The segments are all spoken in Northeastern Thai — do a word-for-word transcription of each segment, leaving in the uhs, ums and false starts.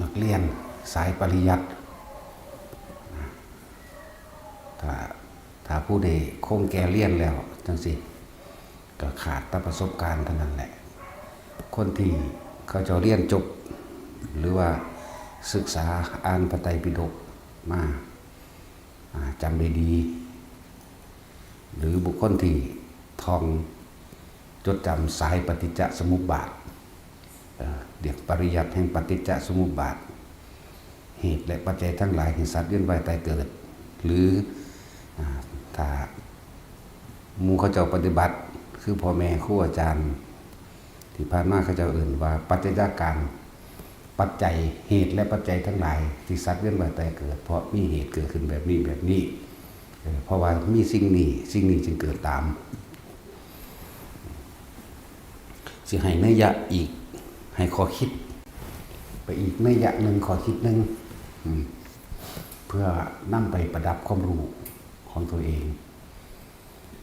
นักเรียนสายปริยัติ ถ้า ถ้าผู้ใดคงแก่เรียนแล้วจังซี่ ก็ขาดแต่ประสบการณ์เท่านั้นแหละ คนที่เขาเจ้าเรียนจบ หรือว่าศึกษาอ่านพระไตรปิฎกมา อ่า จำได้ดี หรือบุคคลที่ท่องจดจำสายปฏิจจสมุปบาท เอ่อ เรียกปริยัติแห่งปฏิจจสมุปบาท เหตุและปัจจัยทั้งหลายแห่งสัตว์เวียนว่ายตายเกิด หรือ อ่า ถ้าหมู่เขาเจ้าปฏิบัติ คือพ่อแม่ครูอาจารย์ ที่ผ่านมาเขาเจ้าเอิ้นว่าปัจจัยการ ปัจจัย เหตุและปัจจัยทั้งหลายที่สัตว์เวียนว่ายตายเกิด เพราะมีเหตุเกิดขึ้นแบบนี้แบบนี้ เออ เพราะว่ามีสิ่งนี้ สิ่งนี้จึงเกิดตาม สิให้นัยยะอีก ให้ข้อคิด ไปอีกนัยยะหนึ่ง ข้อคิดหนึ่ง อืม เพื่อนำไปประดับความรู้ของตัวเอง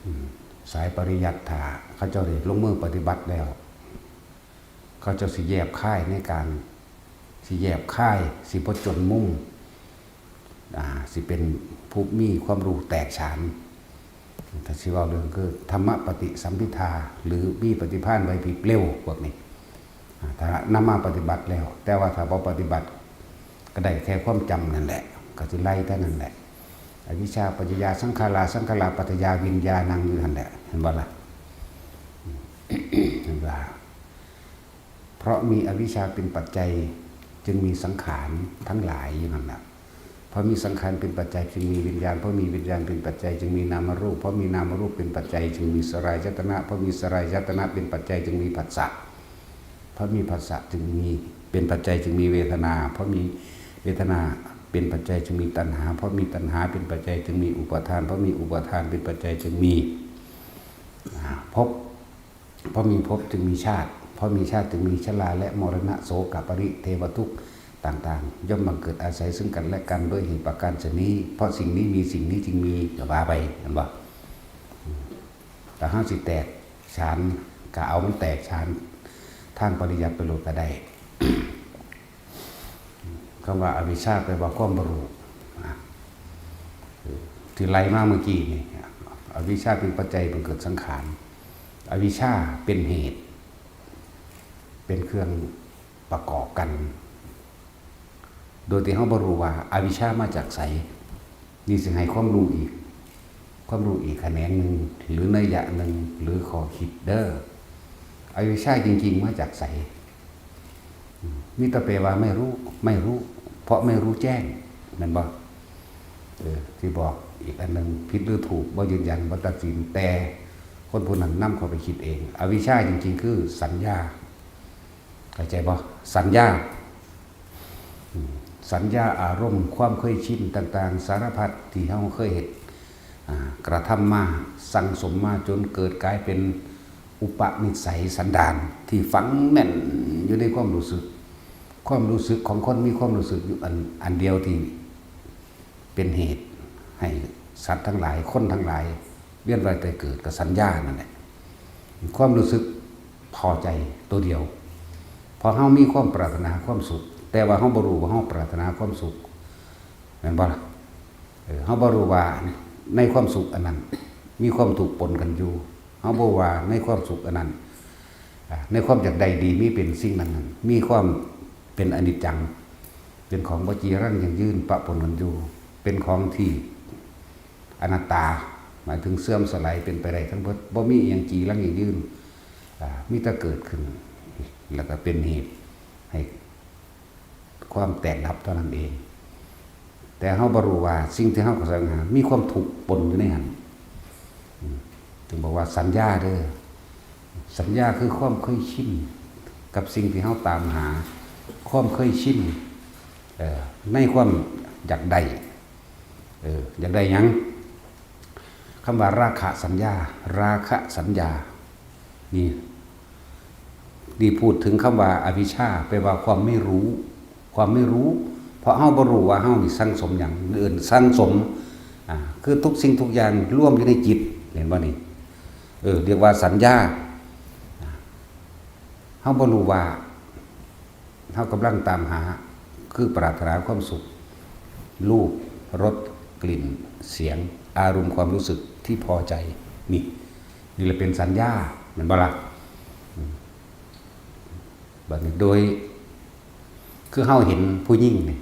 อืม สายปริยัติ ถ้าเขาเจ้าได้ลงมือปฏิบัติแล้ว เขาเจ้าสิแยบคายในการ สิแยบคาย สิบ่จนมุม อ่า สิเป็นผู้มีความรู้แตกฉาน ถ้าสิเว้าเรื่องคือธรรมปฏิสัมภิทา หรือมีปฏิภาณไหวพริบเร็วพวกนี้ อ่า ถ้านำมาปฏิบัติแล้ว แต่ว่าถ้าบ่ปฏิบัติ ก็ได้แค่ความจำนั่นแหละ ก็สิไล่เท่านั้นแหละ อวิชชาปัจจยาสังขารา สังขาราปัจจยาวิญญาณัง อยู่หั่นแหละ เห็นบ่ล่ะ เห็นว่า เพราะมีอวิชชาเป็นปัจจัย จึงมีสังขารทั้งหลายอยู่นั่นแหละ เพราะมีสังขารเป็นปัจจัยจึงมีวิญญาณ เพราะมีวิญญาณเป็นปัจจัยจึงมีนามรูป เพราะมีนามรูปเป็นปัจจัยจึงมีสลายตนะ เพราะมีสลายตนะเป็นปัจจัยจึงมีผัสสะ เพราะมีผัสสะจึงมี เป็นปัจจัยจึงมีเวทนา เพราะมีเวทนาเป็นปัจจัยจึงมีตัณหา เพราะมีตัณหาเป็นปัจจัยจึงมีอุปาทาน เพราะมีอุปาทานเป็นปัจจัยจึงมี อ่า ภพ เพราะมีภพจึงมีชาติ เพราะมีชาติจึงมีชราและมรณะ โศกะปริเทวทุกข์ต่างๆ ย่อมบังเกิดอาศัยซึ่งกันและกันด้วยเหตุประการฉะนี้ เพราะสิ่งนี้มีสิ่งนี้จึงมี ก็ว่าไป เห็นบ่ แต่เฮาสิแตกฉาน ก็เอามันแตกฉานทางปริยัติไปโลดก็ได้ คำว่าอวิชชาแปลว่าความบ่รู้นะ ที่ไล่มาเมื่อกี้นี่ อวิชชาเป็นปัจจัยบังเกิดสังขาร อวิชชาเป็นเหตุ เป็นเครื่องประกอบกัน โดยที่เฮาบ่รู้ว่าอวิชชามาจากไส นี่สิให้ความรู้อีก ความรู้อีกแขนงหนึ่ง หรือนัยยะหนึ่ง หรือข้อคิดเด้อ อวิชชาจริงๆมาจากไส อืม มีแต่แปลว่าไม่รู้ ไม่รู้ เพราะไม่รู้แจ้ง แม่นบ่ เออ ที่บอกอีกอันหนึ่ง ผิดหรือถูก บ่ยืนยัน บ่ตัดสิน แต่คนผู้นั้นนำเข้าไปคิดเอง อวิชชาจริงๆคือสัญญา เข้าใจบ่ สัญญา อืม สัญญาอารมณ์ ความเคยชินต่างๆ สารพัดที่เฮาเคยเฮ็ด อ่า กระทำมา สั่งสมมาจนเกิดกลายเป็นอุปนิสัยสันดานที่ฝังแน่นอยู่ในความรู้สึก ความรู้สึกของคนมีความรู้สึกอยู่อัน อันเดียวที่เป็นเหตุให้สัตว์ทั้งหลาย คนทั้งหลาย เวียนว่ายตายเกิด ก็สัญญานั่นแหละ ความรู้สึกพอใจตัวเดียว เพราะเฮามีความปรารถนาความสุข แต่ว่าเฮาบ่รู้ว่าเฮาปรารถนาความสุข แม่นบ่ล่ะ เออ เฮาบ่รู้ว่าในความสุขอันนั้น มีความทุกข์ปนกันอยู่ เฮาบ่ว่าในความสุขอันนั้น อ่า ในความอยากได้ดีมีเป็นสิ่งนั้นนั้น มีความเป็นอนิจจัง เป็นของบ่จีรังยั่งยืนปะปนกันอยู่ เป็นของที่อนัตตา หมายถึงเสื่อมสลายเป็นไปได้ทั้งเบิด บ่มีอิหยังจีรังยั่งยืน อ่า มีแต่เกิดขึ้น แล้วก็เป็นเหตุให้ความแตกดับเท่านั้นเอง แต่เฮาบ่รู้ว่าสิ่งที่เฮาแสวงหามีความทุกข์ปนอยู่ในหั้น อืม ถึงบอกว่าสัญญาเด้อ สัญญาคือความเคยชินกับสิ่งที่เฮาตามหา ความเคยชิน เอ่อ ในความอยากได้ เออ อยากได้หยัง คำว่าราคะสัญญา ราคะสัญญา นี่ นี่พูดถึงคำว่าอวิชชา แปลว่าความไม่รู้ ความไม่รู้ เพราะเฮาบ่รู้ว่าเฮานี่สั่งสมหยัง เอิ้นสั่งสม อ่า คือทุกสิ่งทุกอย่างรวมอยู่ในจิต เห็นบ่นี่ เออ เรียกว่าสัญญา อ่า เฮาบ่รู้ว่า เฮากำลังตามหา คือปรารถนาความสุข รูป รส กลิ่น เสียง อารมณ์ความรู้สึกที่พอใจ นี่ นี่แหละเป็นสัญญา แม่นบ่ล่ะ อืม บัดนี้โดย คือเฮาเห็นผู้หญิงนี่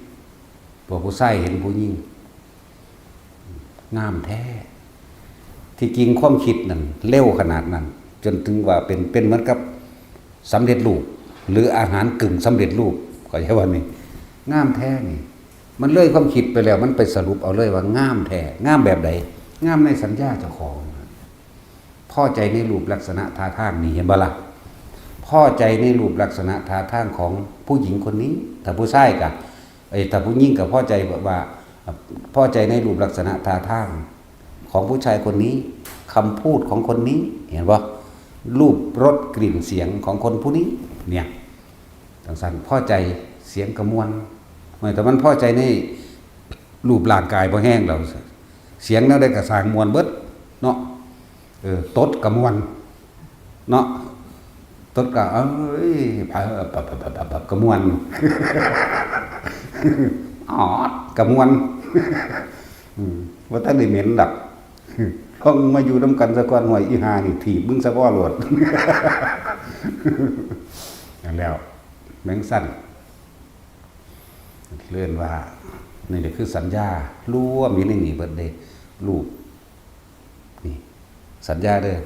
พวกผู้ชายเห็นผู้หญิง งามแท้ ที่จริงความคิดนั่นเร็วขนาดนั้น จนถึงว่าเป็น เป็นเหมือนกับสำเร็จรูป หรืออาหารกึ่งสำเร็จรูป เข้าใจว่านี่ งามแท้นี่ มันเลยความคิดไปแล้ว มันไปสรุปเอาเลยว่างามแท้ งามแบบใด งามในสัญญาเจ้าของ พอใจในรูปลักษณะท่าทางนี่ เห็นบ่ล่ะ พอใจในรูปลักษณะท่าทางของผู้หญิงคนนี้ ถ้าผู้ชายก็ เอ้ย ถ้าผู้หญิงก็พอใจว่า พอใจในรูปลักษณะท่าทางของผู้ชายคนนี้ คำพูดของคนนี้ เห็นบ่ รูป รส กลิ่น เสียงของคนผู้นี้ เนี่ย จั่งซั้น พอใจ เสียงกะม่วน เมื่อแต่มันพอใจในรูปร่างกายบ่แฮงแล้ว เสียงแนวใดก็ซ่างม่วนเบิดเนาะ เออ ตดกะม่วน เนาะ ตดกะ เอ้ย ผะ ผะ ผะ ผะ ผะ ผะ กะม่วน ออดกะม่วน อืม บ่ทันได้เหม็นดอก ลองมาอยู่นำกันซะก่อน ห้วย อีห่านี่ถีบมึงซะบ่โลด นั่นแล้ว แม่งซั่น เรียนว่า นี่แหละคือสัญญา รวมอยู่ในนี่เบิดเด้ รูป นี่ สัญญาเด้อ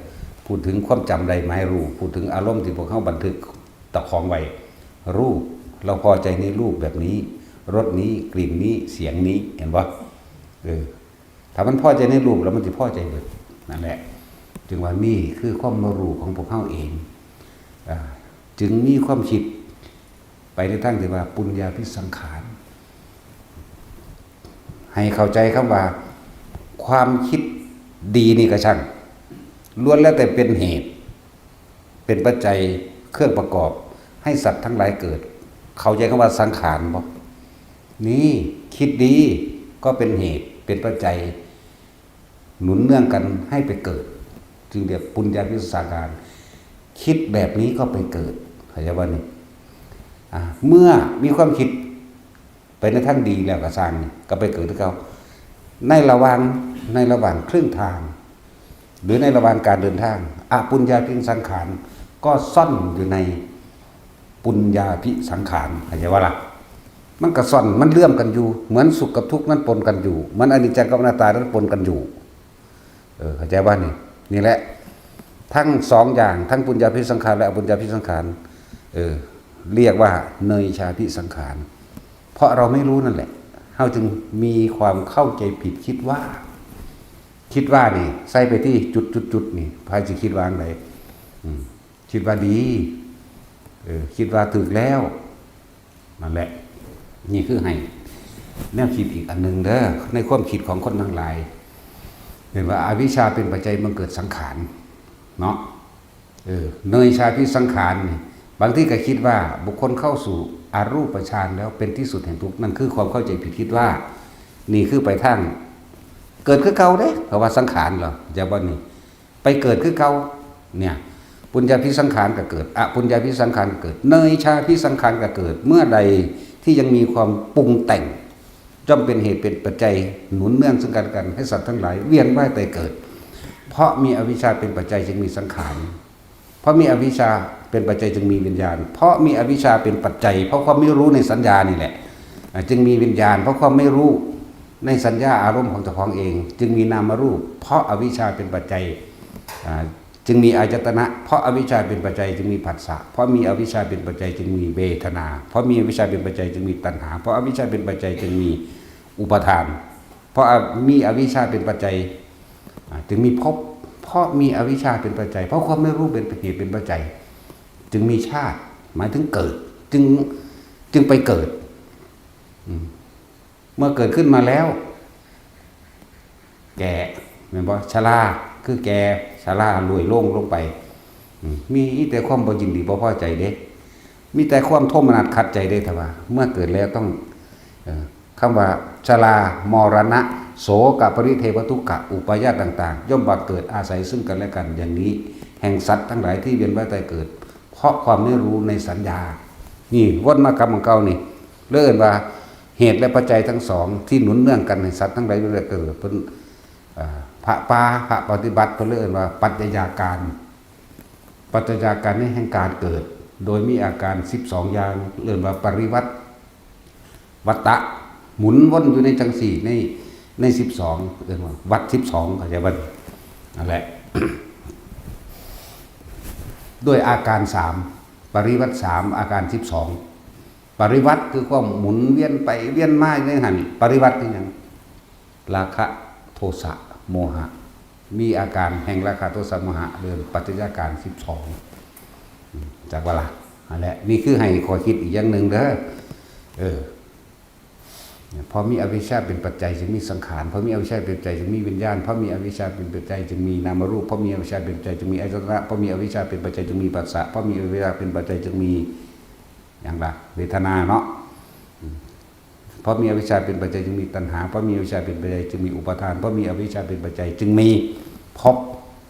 พูดถึงความจำได้หมายรู้ พูดถึงอารมณ์ที่พวกเฮาบันทึกเจ้าของไว้ รูป เราพอใจในรูปแบบนี้ รสนี้ กลิ่นนี้ เสียงนี้ เห็นบ่ เออ ถ้ามันพอใจในรูปแล้วมันสิพอใจเบิด นั่นแหละ จึงว่านี่คือความบ่รู้ของพวกเฮาเอง อ่า จึงมีความคิดไปในทางที่ว่าปุญญาภิสังขาร ให้เข้าใจคำว่า ความคิดดีนี่ก็ช่าง ล้วนแล้วแต่เป็นเหตุ เป็นปัจจัย เครื่องประกอบ ให้สัตว์ทั้งหลายเกิด เข้าใจคำว่าสังขารบ่ นี่ คิดดีก็เป็นเหตุ เป็นปัจจัย หนุนเนื่องกันให้ไปเกิด จึงเรียกปุญญาภิสังขาร คิดแบบนี้ก็ไปเกิด เข้าใจว่านี่ อ่า เมื่อมีความคิดไปในทางดีแล้วก็ซ่างนี่ ก็ไปเกิดคือเก่า ในระหว่าง ในระหว่างครึ่งทาง หรือในระหว่างการเดินทาง อปุญญาภิสังขารก็ซ่อนอยู่ในปุญญาภิสังขาร เข้าใจว่าล่ะ มันก็ซ่อน มันเลื่อมกันอยู่ เหมือนสุขกับทุกข์นั้นปนกันอยู่ เหมือนอนิจจังกับอนัตตานั้นปนกันอยู่ เออ เข้าใจว่านี่ นี่แหละ ทั้งสองอย่าง ทั้งปุญญาภิสังขารและอปุญญาภิสังขาร เออ เรียกว่าเนยชาภิสังขาร เพราะเราไม่รู้นั่นแหละ เฮาจึงมีความเข้าใจผิด คิดว่า คิดว่านี่ ใส่ไปที่จุดจุดจุดนี่ ไผสิคิดว่าจั่งใด อืม คิดว่าดี เออ คิดว่าถูกแล้ว นั่นแหละ นี่คือให้แนวคิดอีกอันหนึ่งเด้อ ในความคิดของคนทั้งหลาย เห็นว่าอวิชชาเป็นปัจจัยบังเกิดสังขาร เนาะ เออ เนยชาภิสังขารนี่ บางทีก็คิดว่าบุคคลเข้าสู่อรูปฌานแล้วเป็นที่สุดแห่งทุกข์ นั่นคือความเข้าใจผิด คิดว่า นี่คือไปทาง เกิดคือเก่าเด้ เพราะว่าสังขารเหรอ จะว่านี่ ไปเกิดคือเก่า เนี่ย ปุญญาภิสังขารก็เกิด อปุญญาภิสังขารก็เกิด เนยชาภิสังขารก็เกิด เมื่อใดที่ยังมีความปรุงแต่ง ย่อมเป็นเหตุเป็นปัจจัยหนุนเนื่องซึ่งกันและกัน ให้สัตว์ทั้งหลายเวียนว่ายตายเกิด เพราะมีอวิชชาเป็นปัจจัยจึงมีสังขาร เพราะมีอวิชชาเป็นปัจจัยจึงมีวิญญาณ เพราะมีอวิชชาเป็นปัจจัย เพราะความไม่รู้ในสัญญานี่แหละ อ่า จึงมีวิญญาณ เพราะความไม่รู้ในสัญญาอารมณ์ของเจ้าของเอง จึงมีนามรูป เพราะอวิชชาเป็นปัจจัย อ่า จึงมีอายตนะ เพราะอวิชชาเป็นปัจจัยจึงมีผัสสะ เพราะมีอวิชชาเป็นปัจจัยจึงมีเวทนา เพราะมีอวิชชาเป็นปัจจัยจึงมีตัณหา เพราะอวิชชาเป็นปัจจัยจึงมีอุปาทาน เพราะมีอวิชชาเป็นปัจจัย อ่า จึงมีภพ เพราะมีอวิชชาเป็นปัจจัย เพราะความไม่รู้เป็นเหตุเป็นปัจจัย จึงมีชาติ หมายถึงเกิด จึง จึงไปเกิด อืม เมื่อเกิดขึ้นมาแล้ว แก่ แม่นบ่ ชรา คือแก่ ชรา ล่วยโลงลงไป อืม มีแต่ความบ่ยินดีบ่พอใจเด้ มีแต่ความโทมนัสขัดใจเด้ ถ้าว่า เมื่อเกิดแล้วต้อง เอ่อ คำว่า ชรา มรณะ โสกะ ปริเทวะ ทุกขะ อุปายาตต่างๆ ย่อมบังเกิดอาศัยซึ่งกันและกัน อย่างนี้ แห่งสัตว์ทั้งหลายที่เวียนว่ายตายเกิด เพราะความไม่รู้ในสัญญา นี่วนมากลับของเก่านี่ เรียกว่า เหตุและปัจจัยทั้งสองที่หนุนเนื่องกันให้สัตว์ทั้งหลายเกิด เพิ่น เอ่อ พระป่า พระปฏิบัติ เพิ่นเลยเอิ้นว่าปัจจัยาการ ปัจจัยาการนี่แห่งการเกิด โดยมีอาการสิบสองอย่าง เอิ้นว่าปริวัติ วัฏฏะ หมุนวนอยู่ในจังสี่ ใน ในสิบสอง เอิ้นว่าวัฏสิบสอง เข้าใจบ่ นั่นแหละ ด้วยอาการสาม ปริวัติสาม อาการสิบสอง ปริวัติคือความหมุนเวียนไปเวียนมาอยู่ในหั่น ปริวัติคือหยัง ราคะ โทสะ โมหะ มีอาการแห่งราคะ โทสะ โมหะ เรียกปัจจัยาการสิบสอง อืม จักว่าล่ะ นั่นแหละ นี่คือให้ข้อคิดอีกอย่างหนึ่งเด้อ เออ เพราะมีอวิชชาเป็นปัจจัยจึงมีสังขาร เพราะมีอวิชชาเป็นปัจจัยจึงมีวิญญาณ เพราะมีอวิชชาเป็นปัจจัยจึงมีนามรูป เพราะมีอวิชชาเป็นปัจจัยจึงมีอายตนะ เพราะมีอวิชชาเป็นปัจจัยจึงมีผัสสะ เพราะมีอวิชชาเป็นปัจจัยจึงมี หยังล่ะ เวทนาเนาะ อืม เพราะมีอวิชชาเป็นปัจจัยจึงมีตัณหา เพราะมีอวิชชาเป็นปัจจัยจึงมีอุปาทาน เพราะมีอวิชชาเป็นปัจจัยจึงมีภพ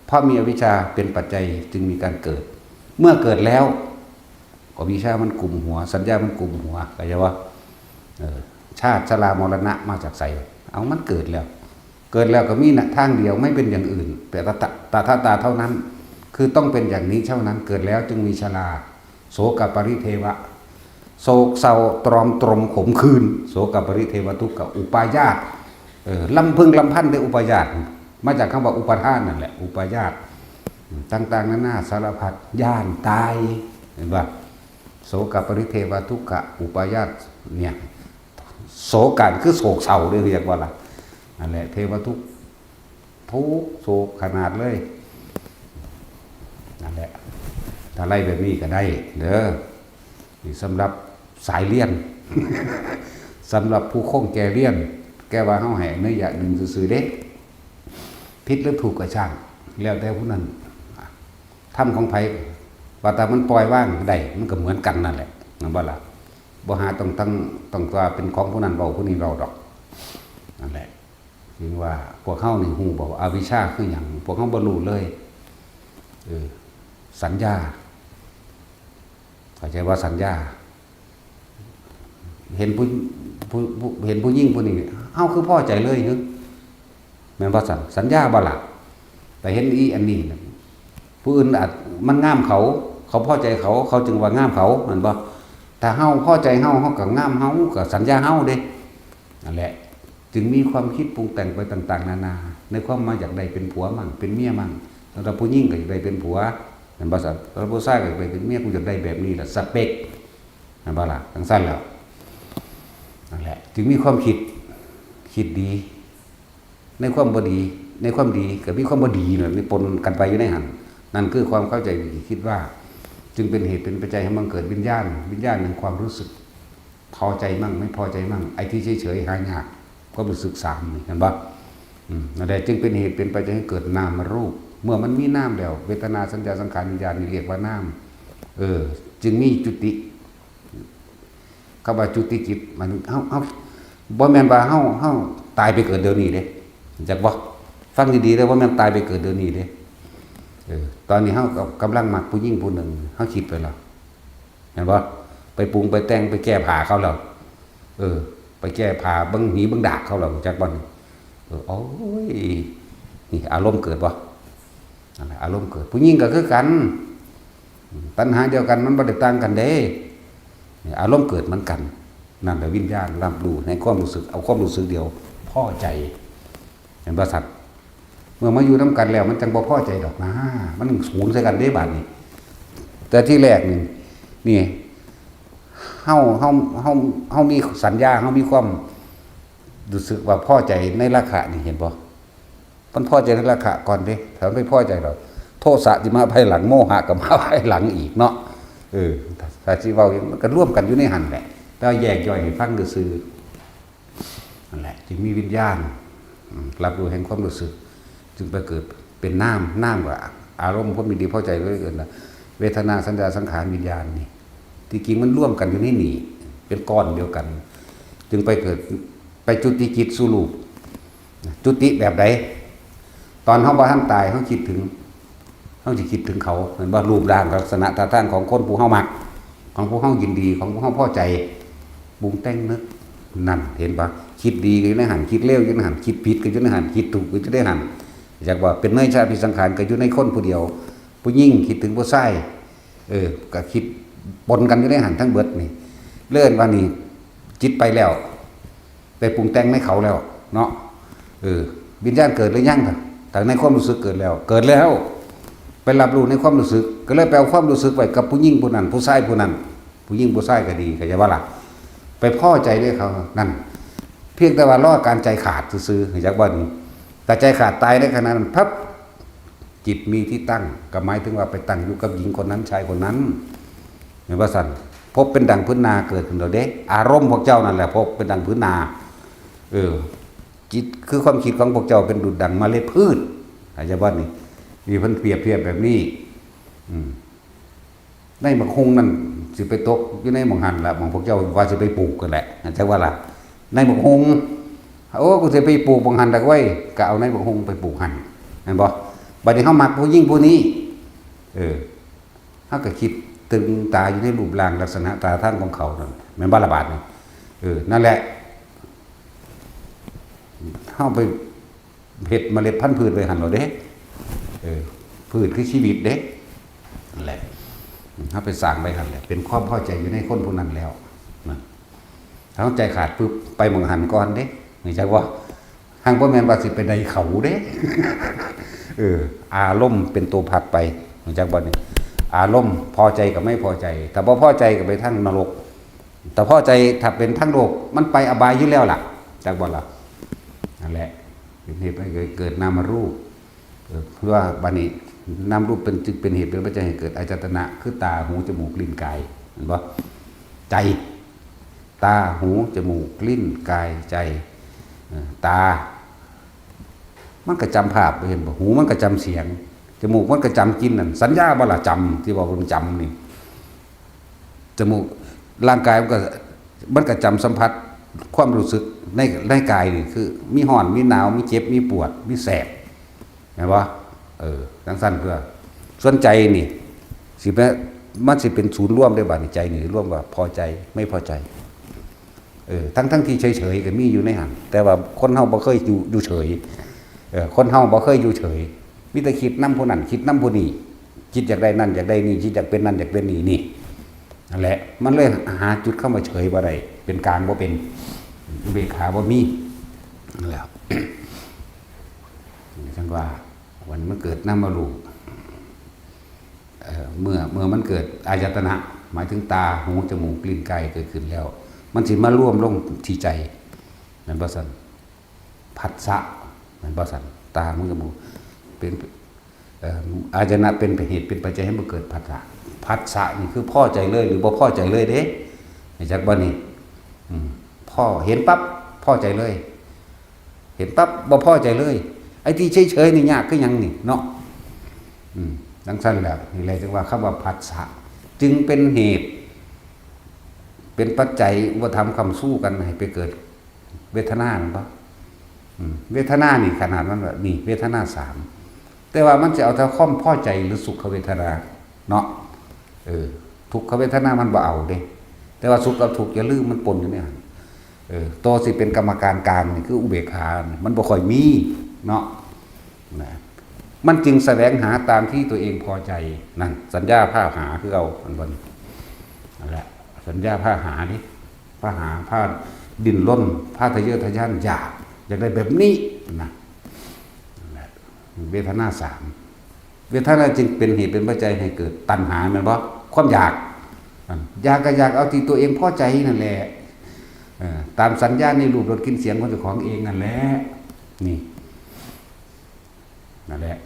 เพราะมีอวิชชาเป็นปัจจัยจึงมีการเกิด เมื่อเกิดแล้ว ก็วิชามันกุมหัว สัญญามันกุมหัว เข้าใจบ่ เออ ชาติชรามรณะมาจากไส เอามันเกิดแล้ว เกิดแล้วก็มีน่ะทางเดียว ไม่เป็นอย่างอื่น แต่ตถา ตถาตาเท่านั้น คือต้องเป็นอย่างนี้เท่านั้น เกิดแล้วจึงมีชรา โสกปริเทวะ โศกเศร้าตรอมตรมขมขื่น โสกปริเทวทุกขอุปายาส เออ ลำพึงลำพันด้วยอุปายาส มาจากคำว่าอุปาทานนั่นแหละ อุปายาส ต่างๆนานาสารพัด ย้านตาย เห็นบ่ โสกปริเทวทุกขอุปายาส เนี่ย โศกะคือโศกเศร้าเด้ เรียกว่าล่ะ นั่นแหละ เทวทุกข์ ทุกข์โศกขนาดเลย นั่นแหละ ถ้าไล่แบบนี้ก็ได้เด้อ นี่สำหรับสายเรียน สำหรับผู้คงแก่เรียน แก่ว่าเฮาให้นัยยะหนึ่งซื่อๆเด้ ผิดหรือถูกก็ช่าง แล้วแต่ผู้นั้น ธรรมของไผ ว่าแต่มันปล่อยวางได้ มันก็เหมือนกันนั่นแหละ แม่นบ่ล่ะ บ่หาต้องตั้ง ต้องว่าเป็นของผู้นั้นเว้า ผู้นี้เว้าดอก นั่นแหละ ถึงว่าพวกเฮานี่ฮู้บ่ว่าอวิชชาคือหยัง พวกเฮาบ่รู้เลย เออ สัญญา เข้าใจว่าสัญญา เห็นผู้ ผู้ ผู้ เห็นผู้หญิงผู้นี้ เฮาคือพอใจเลยหึ แม่นบ่ซั่น สัญญาบ่ล่ะ แต่เห็นอีอันนี้น่ะ ผู้อื่นอาจ มันงามเขา เขาพอใจเขา เขาจึงว่างามเขา แม่นบ่ ถ้าเฮาพอใจเฮา เฮาก็งามเฮา ก็สัญญาเฮาเด้ นั่นแหละ จึงมีความคิดปรุงแต่งไปต่างๆนานา ในความมาอยากได้เป็นผัวมั่ง เป็นเมียมั่ง สำหรับผู้หญิงก็อยากได้เป็นผัว แม่นบ่ซั่น สำหรับผู้ชายก็อยากได้เป็นเมีย กูอยากได้แบบนี้ล่ะ สเปค แม่นบ่ล่ะ จั่งซั่นแล้ว นั่นแหละ จึงมีความคิด คิดดี ในความบ่ดี ในความดีก็มีความบ่ดีนั่นแหละ ปนกันไปอยู่ในหั่น นั่นคือความเข้าใจผิดคิดว่า จึงเป็นเหตุเป็นปัจจัยให้บังเกิดวิญญาณ วิญญาณแห่งความรู้สึก พอใจมั่ง ไม่พอใจมั่ง ไอ้ที่เฉยๆหายาก ความรู้สึกสามนี่ เห็นบ่ อืม นั่นแหละ จึงเป็นเหตุเป็นปัจจัยให้เกิดนามรูป เมื่อมันมีนามแล้ว เวทนา สัญญา สังขาร วิญญาณ นี่เรียกว่านาม เออ จึงมีจุติ คำว่าจุติจิต หมายถึงเฮา เฮา บ่แม่นว่าเฮา เฮาตายไปเกิดเดี๋ยวนี้เด้ จักบ่ ฟังดีๆเด้อ บ่แม่นตายไปเกิดเดี๋ยวนี้เด้ เออ ตอนนี้เฮาก็กำลังมักผู้หญิงผู้หนึ่ง เฮาคิดไปแล้ว แม่นบ่ ไปปรุงไปแต่ง ไปแก้ผ้าเขาแล้ว เออ ไปแก้ผ้าเบิ่งหีเบิ่งดากเขาแล้ว จักบ่นี่ เออ โอ้ย นี่อารมณ์เกิดบ่ นั่นแหละ อารมณ์เกิด ผู้หญิงก็คือกัน ตัณหาเดียวกัน มันบ่ได้ต่างกันเด้ นี่อารมณ์เกิดเหมือนกัน นั่นแหละวิญญาณรับรู้ในความรู้สึก เอาความรู้สึกเดียว พอใจ เห็นบ่ซั่น เมื่อมาอยู่นำกันแล้ว มันจั่งบ่พอใจดอกนะ มันสูญใส่กันเด้บาดนี้ แต่ที่แรกนี่ นี่ เฮา เฮา เฮา เฮามีสัญญา เฮามีความรู้สึกว่าพอใจในราคะนี่ เห็นบ่ มันพอใจในราคะก่อนเด้ ถ้ามันไม่พอใจดอก โทสะสิมาภายหลัง โมหะก็มาภายหลังอีกเนาะ เออ ถ้าสิเว้าอย่าง มันก็รวมกันอยู่ในหั่นแหละ แต่ว่าแยกย่อยให้ฟังซื่อๆ นั่นแหละ จึงมีวิญญาณ อืม รับรู้แห่งความรู้สึก จึงไปเกิดเป็นนาม นามก็อารมณ์ความยินดีพอใจเลยเกินละ เวทนา สัญญา สังขาร วิญญาณนี่ ที่จริงมันรวมกันอยู่ในนี่ เป็นก้อนเดียวกัน จึงไปเกิด ไปจุติจิตสู่รูป จุติแบบใด ตอนเฮาบ่ทันตาย เฮาคิดถึง เฮาสิคิดถึงเขา เห็นบ่ รูปร่างลักษณะท่าทางของคนผู้เฮามัก ของผู้เฮายินดี ของผู้เฮาพอใจ ปรุงแต่งนึก นั่นเห็นปะ คิดดีก็อยู่ในหัน คิดเลวอยู่ในหัน คิดผิดก็อยู่ในหัน คิดถูกก็อยู่ในหัน อยากว่าเป็นเนยชาติสังขารก็อยู่ในคนผู้เดียว ผู้หญิงคิดถึงผู้ชาย เออ ก็คิดปนกันอยู่ในหันทั้งเบิดนี่ เรื่องว่านี่ จิตไปแล้ว ไปปรุงแต่งในเขาแล้ว เนาะ เออ วิญญาณเกิดหรือยังแต่ในความรู้สึกเกิดแล้ว เกิดแล้ว ไปรับรู้ในความรู้สึก ก็เลยไปเอาความรู้สึกไว้กับผู้หญิงผู้นั้น ผู้ชายผู้นั้น ผู้หญิงผู้ชายก็ดี เข้าใจบ่ล่ะ ไปพอใจด้วยเขา นั่น เพียงแต่ว่ารอการใจขาดซื่อๆ เข้าใจบ่นี่ แต่ใจขาดตายในขณะนั้น พับ จิตมีที่ตั้ง ก็หมายถึงว่าไปตั้งอยู่กับหญิงคนนั้น ชายคนนั้น เห็นบ่ซั่น ภพเป็นดั่งพื้นนาเกิดขึ้นแล้วเด้ อารมณ์พวกเจ้านั่นแหละ ภพเป็นดั่งพื้นนา เออ จิตคือความคิดของพวกเจ้าเป็นดุจดั่งเมล็ดพืช เข้าใจบ่นี่ มีเพิ่นเปรียบเทียบแบบนี้ อืม ในบักฮุ่งนั่นสิไปตกอยู่ในหม่องหั่นล่ะ หม่องพวกเจ้าว่าสิไปปลูกกันแหละ เข้าใจบ่ล่ะ ในบักฮุ่ง โอ้ กูสิไปปลูกหม่องหั่นดอกเว้ย ก็เอาในบักฮุ่งไปปลูกหั่น แม่นบ่ บัดนี้เฮามักผู้หญิงผู้นี้ เออ เฮาก็คิดตึงตาอยู่ในรูปร่างลักษณะท่าทางของเขานั่น แม่นบ่ล่ะบาดนี้ เออ นั่นแหละ เฮาไปเฮ็ดเมล็ดพันธุ์พืชไว้หั่นแล้วเด้ เออ พืชคือชีวิตเด้ นั่นแหละ เฮาไปสร้างไว้หั่นแหละ เป็นความพอใจอยู่ในคนผู้นั้นแล้ว นั่น ถ้าเฮาใจขาดปุ๊บ ไปหม่องหั่นก่อนเด้ รู้จักบ่ หังบ่แม่นว่าสิไปได้เขาเด้ เออ อารมณ์เป็นตัวผลักไป รู้จักบ่นี่ อารมณ์พอใจกับไม่พอใจ ถ้าบ่พอใจก็ไปทางนรก แต่พอใจถ้าเป็นทางโลก มันไปอบายอยู่แล้วล่ะ จักบ่ล่ะ นั่นแหละ เป็นเหตุให้เกิดนามรูป เออ เพื่อบัดนี้นามรูปเป็น จึงเป็นเหตุเป็นปัจจัยให้เกิดอายตนะ คือตา หู จมูก ลิ้น กาย เห็นบ่ ใจ ตา หู จมูก ลิ้น กาย ใจ เออ ตา มันก็จำภาพ เห็นบ่ หูมันก็จำเสียง จมูกมันก็จำกลิ่นนั่น สัญญาบ่ล่ะ จำ ที่ว่าเพิ่นจำนี่ จมูก ร่างกายมันก็ มันก็จำสัมผัสความรู้สึกใน ในกายนี่ คือมีร้อน มีหนาว มีเจ็บ มีปวด มีแสบ แม่นบ่ เออ จั่งซั้นเพื่อ ส่วนใจนี่ สิแม่น มันสิเป็นศูนย์รวมได้บาดนี้ ใจนี่รวมว่าพอใจ ไม่พอใจ เออ ทั้งๆที่เฉยๆก็มีอยู่ในหั้น แต่ว่าคนเฮาบ่เคยอยู่ อยู่เฉย เออ คนเฮาบ่เคยอยู่เฉย มีแต่คิดนำผู้นั้น คิดนำผู้นี้ คิดอยากได้นั่น อยากได้นี่ คิดอยากเป็นนั่น อยากเป็นนี่ นี่ นั่นแหละ มันเลยหาจุดคำว่าเฉยบ่ได้ เป็นกลางบ่เป็น อุเบกขาบ่มี นั่นแหละ จั่งว่า วันมันเกิดนามรูป เอ่อ เมื่อ เมื่อมันเกิดอายตนะ หมายถึงตา หู จมูก ลิ้น กายเกิดขึ้นแล้ว มันสิมารวมลงที่ใจ แม่นบ่ซั่น ผัสสะ แม่นบ่ซั่น ตา หู จมูก เป็น เอ่อ อายตนะเป็นเหตุเป็นปัจจัยให้มันเกิดผัสสะ ผัสสะนี่คือพอใจเลยหรือบ่พอใจเลยเด้ รู้จักบ่นี่ อืม พอ เห็นปั๊บ พอใจเลย เห็นปั๊บ บ่พอใจเลย ไอ้ที่เฉยๆนี่ยากคือหยังนี่เนาะ อืม จั่งซั้นแหละ นี่แหละจึงว่าคำว่าผัสสะ จึงเป็นเหตุ เป็นปัจจัยอุปธรรมค้ำชูกันให้ไปเกิดเวทนา แม่นบ่ อืม เวทนานี่ขนาดมันว่า นี่เวทนาสาม แต่ว่ามันจะเอาแต่ความพอใจหรือสุขเวทนา เนาะ เออ ทุกขเวทนามันบ่เอาเด้ แต่ว่าสุขกับทุกข์อย่าลืมมันปนอยู่ในหั้น เออ ตัวสิเป็นกรรมการกลางนี่คืออุเบกขานี่ มันบ่ค่อยมี เนาะ นะ มันจึงแสวงหาตามที่ตัวเองพอใจ นั่น สัญญาพาหาคือเอา อันบ่นี่ นั่นแหละ สัญญาพาหานี่ พาหา พาดิ้นรน พาทะเยอทะยานอยาก อยากได้แบบนี้นะ นั่นแหละ เวทนาสาม เวทนาจึงเป็นเหตุเป็นปัจจัยให้เกิดตัณหา แม่นบ่ ความอยาก อัน อยากก็อยากเอาที่ตัวเองพอใจนั่นแหละ เออ ตามสัญญาในรูปรสกลิ่นเสียงของเจ้าของเองนั่นแหละ นี่ นั่นแหละ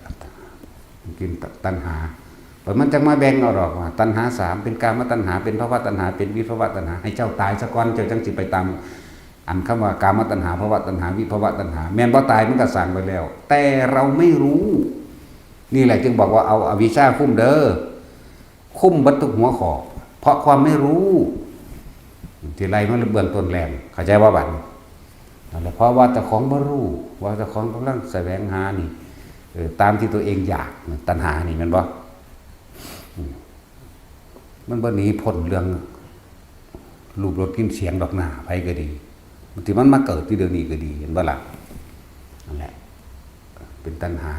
กินตัณหา แล้วมันจั่งมาแบ่งเอาดอกว่า ตัณหาสาม เป็นกามตัณหา เป็นภวตัณหา เป็นวิภวตัณหา ให้เจ้าตายซะก่อน เจ้าจั่งสิไปตาม อันคำว่ากามตัณหา ภวตัณหา วิภวตัณหา แม่นบ่ ตายมันก็สร้างไว้แล้ว แต่เราไม่รู้ นี่แหละจึงบอกว่าเอาอวิชชาคุมเด้อ คุมเบิดทุกหัวข้อ เพราะความไม่รู้ ที่ไล่มาเบื้องต้นแรก เข้าใจบ่บัดนี้ นั่นแหละ เพราะว่าเจ้าของบ่รู้ ว่าเจ้าของกำลังแสวงหานี่ เออ ตามที่ตัวเองอยาก ตัณหานี่แม่นบ่ อืม มันบ่หนีพ้นเรื่อง รูปรสกลิ่นเสียงดอกหน้า ไผก็ดี ที่มันมาเกิดที่เดี๋ยวนี้ก็ดี เห็นบ่ล่ะ? นั่นแหละ เป็นตัณหา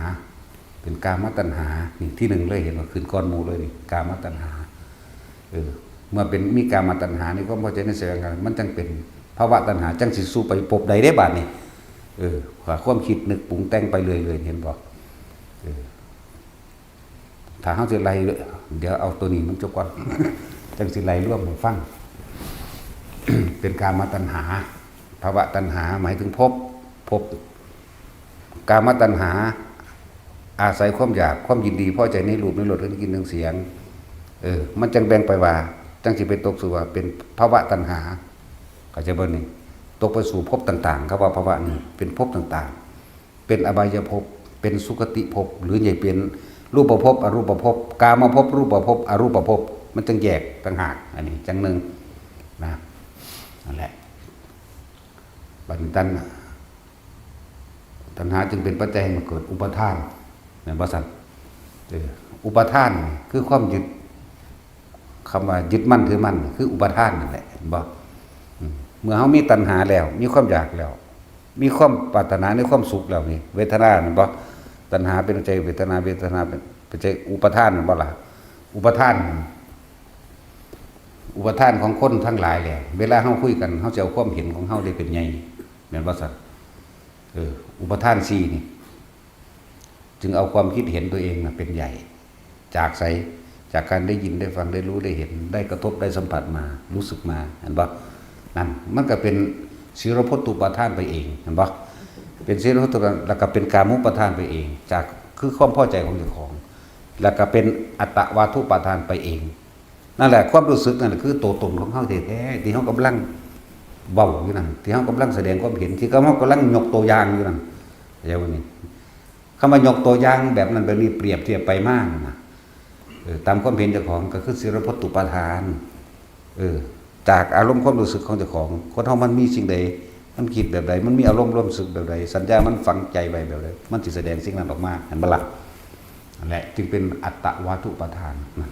เป็นกามตัณหา นี่ที่หนึ่งเลย เห็นว่าขึ้นก่อนหมู่เลยนี่ กามตัณหา เออ เมื่อเป็นมีกามตัณหา นี่ความพอใจในแสวงหา มันจังเป็นภวตัณหา จังสิสู่ไปภพใดได้บาดนี้ เออ ความคิดนึกปรุงแต่งไปเรื่อยๆ เห็นบ่? เออ ถ้าเฮาสิไล่ เดี๋ยวเอาตัวนี้มันจบก่อน จังสิไล่รวมให้ฟัง เป็นกามตัณหา ภวตัณหา หมายถึงภพ ภพ กามตัณหา อาศัยความอยาก ความยินดีพอใจในรูป ในรส ในกลิ่น ในเสียง เออ มันจังแบ่งไปว่า จังสิไปตกสู่ว่าเป็นภวตัณหา เข้าใจบ่นี่? ตกไปสู่ภพต่างๆ คำว่าภวนี่เป็นภพต่างๆ เป็นอบายภพ เป็นสุคติภพ หรือจะเป็นรูปภพ อรูปภพ กามภพ รูปภพ อรูปภพ มันจังแยกต่างหาก อันนี้จังหนึ่งนะ นั่นแหละ บัดนี้ตัณ ตัณหาจึงเป็นปัจจัยให้มันเกิดอุปาทาน แม่นบ่ซั่น? เออ อุปาทานคือความยึด คำว่ายึดมั่นถือมั่น คืออุปาทานนั่นแหละ เห็นบ่? อืม เมื่อเฮามีตัณหาแล้ว มีความอยากแล้ว มีความปรารถนาในความสุขแล้วนี่ เวทนา แม่นบ่? ตัณหาเป็นปัจจัยเวทนา เวทนาเป็นปัจจัยอุปาทาน แม่นบ่ล่ะ? อุปาทาน อุปาทานของคนทั้งหลายแหละ เวลาเฮาคุยกัน เฮาสิเอาความเห็นของเฮาได้เป็นใหญ่ แม่นบ่ซั่น? เออ อุปาทานสี่นี่ จึงเอาความคิดเห็นตัวเองน่ะเป็นใหญ่ จากไส จากการได้ยิน ได้ฟัง ได้รู้ ได้เห็น ได้กระทบ ได้สัมผัสมา รู้สึกมา เห็นบ่? นั่น มันก็เป็นสีลพจน์อุปาทานไปเอง เห็นบ่? เป็นสีลพจน์อุปาทาน แล้วก็เป็นกามุปาทานไปเอง จาก คือความพอใจของเจ้าของ แล้วก็เป็นอัตตวาทุปาทานไปเอง นั่นแหละ ความรู้สึกนั่นแหละคือตัวตนของเฮาแท้ๆ ที่เฮากำลังเว้าอยู่นั่น ที่เฮากำลังแสดงความเห็น ที่เฮากำลังยกตัวอย่างอยู่นั่น เข้าใจบ่นี่? คำว่ายกตัวอย่างแบบนั้นแบบนี้ เปรียบเทียบไปมานั่นน่ะ เออ ตามความเห็นเจ้าของก็คือสีลพจน์อุปาทาน เออ จากอารมณ์ความรู้สึกของเจ้าของ คนเฮามันมีสิ่งใด มันคิดแบบใด มันมีอารมณ์ความรู้สึกแบบใด สัญญามันฝังใจไว้แบบใด มันสิแสดงสิ่งนั้นออกมา เห็นบ่ล่ะ? นั่นแหละ จึงเป็นอัตตวาทุปาทานนะ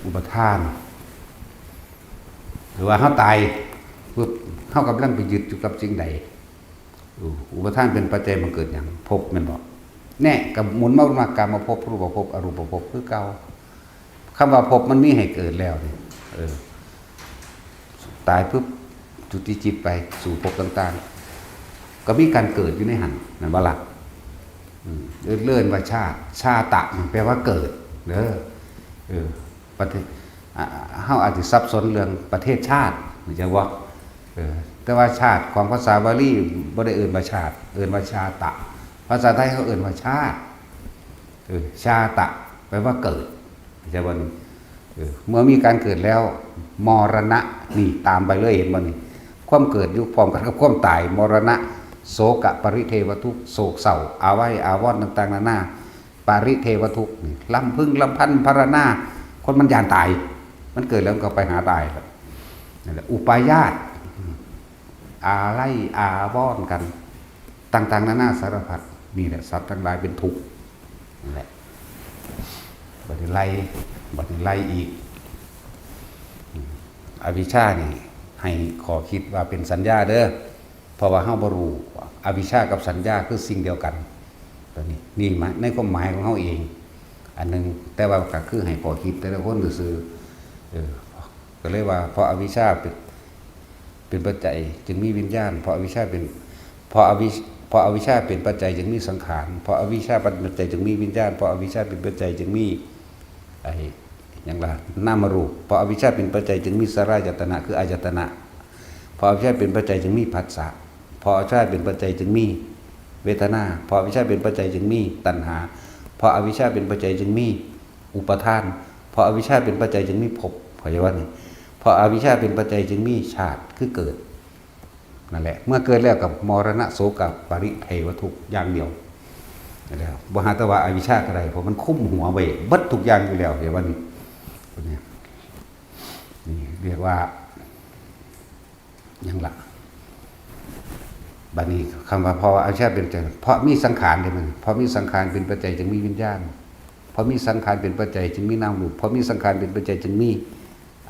อุปาทาน หรือว่าเฮาตายปุ๊บ เฮากำลังไปยึดอยู่กับสิ่งใด อุ อุปาทานเป็นปัจจัยบังเกิดหยัง ภพแม่นบ่? แน่ ก็หมุนมาวนมากามภพ รูปภพ อรูปภพคือเก่า คำว่าภพมันมีให้เกิดแล้วนี่ เออ ตายปุ๊บ จุติจิตไปสู่ภพต่างๆ ก็มีการเกิดอยู่ในหั่น แม่นบ่ล่ะ? อืม เอิ้น เอิ้นว่าชาติ ชาตะ แปลว่าเกิด เด้อ เออ ประเทศ อ่า เฮาอาจสิสับสนเรื่องประเทศชาติ เข้าใจบ่? เออ แต่ว่าชาติของภาษาบาลีบ่ได้เอิ้นว่าชาติ เอิ้นว่าชาตะ ภาษาไทยเขาเอิ้นว่าชาติ เออ ชาตะ แปลว่าเกิด เข้าใจบ่นี่? เออ เมื่อมีการเกิดแล้ว มรณะ นี่ตามไปเลย เห็นบ่นี่? ความเกิดอยู่พร้อมกันกับความตาย มรณะ โศกปริเทวทุกข์ โศกเศร้า อาลัยอาวรณ์ต่างๆ นานา ปริเทวทุกข์ นี่ รำพึงรำพันพรรณนา คนมันย้านตาย มันเกิดแล้วมันก็ไปหาตายแล้ว นั่นแหละ อุปายาส อาลัยอาวรณ์กัน ต่างๆ นานาสารพัด นี่แหละ สัตว์ทั้งหลายเป็นทุกข์ นั่นแหละ บัดนี้ไล่ บัดนี้ไล่อีก อวิชชานี่ ให้ข้อคิดว่าเป็นสัญญาเด้อ เพราะว่าเฮาบ่รู้ อวิชชากับสัญญาคือสิ่งเดียวกัน ตัวนี้ นี่มา ในความหมายของเฮาเอง อันหนึ่ง แต่ว่าก็คือให้ข้อคิดแต่ละคนซื่อๆ เออ ก็เลยว่า เพราะอวิชชาเป็น เป็นปัจจัยจึงมีวิญญาณ เพราะอวิชชาเป็น เพราะอวิช เพราะอวิชชาเป็นปัจจัยจึงมีสังขาร เพราะอวิชชาเป็นปัจจัยจึงมีวิญญาณ เพราะอวิชชาเป็นปัจจัยจึงมี ไอ้ หยังล่ะ นามรูป เพราะอวิชชาเป็นปัจจัยจึงมีสลายตนะ คืออายตนะ เพราะอวิชชาเป็นปัจจัยจึงมีผัสสะ เพราะอวิชชาเป็นปัจจัยจึงมีเวทนา เพราะอวิชชาเป็นปัจจัยจึงมีตัณหา เพราะอวิชชาเป็นปัจจัยจึงมีอุปาทาน เพราะอวิชชาเป็นปัจจัยจึงมีภพ เข้าใจบ่นี่? เพราะอวิชชาเป็นปัจจัยจึงมีชาติ คือเกิด นั่นแหละ เมื่อเกิดแล้วก็มรณะ โศกะ ปริเทวทุกข์อย่างเดียว นั่นแหละ บ่หาแต่ว่าอวิชชาก็ได้ เพราะมันคุมหัวไว้เบิดทุกอย่างอยู่แล้ว เดี๋ยววันนี้ นี่ นี่เรียกว่า หยังล่ะ บัดนี้คำว่าเพราะว่าอวิชชาเป็นปัจจัย เพราะมีสังขารเด้มัน เพราะมีสังขารเป็นปัจจัยจึงมีวิญญาณ เพราะมีสังขารเป็นปัจจัยจึงมีนามรูป เพราะมีสังขารเป็นปัจจัยจึงมี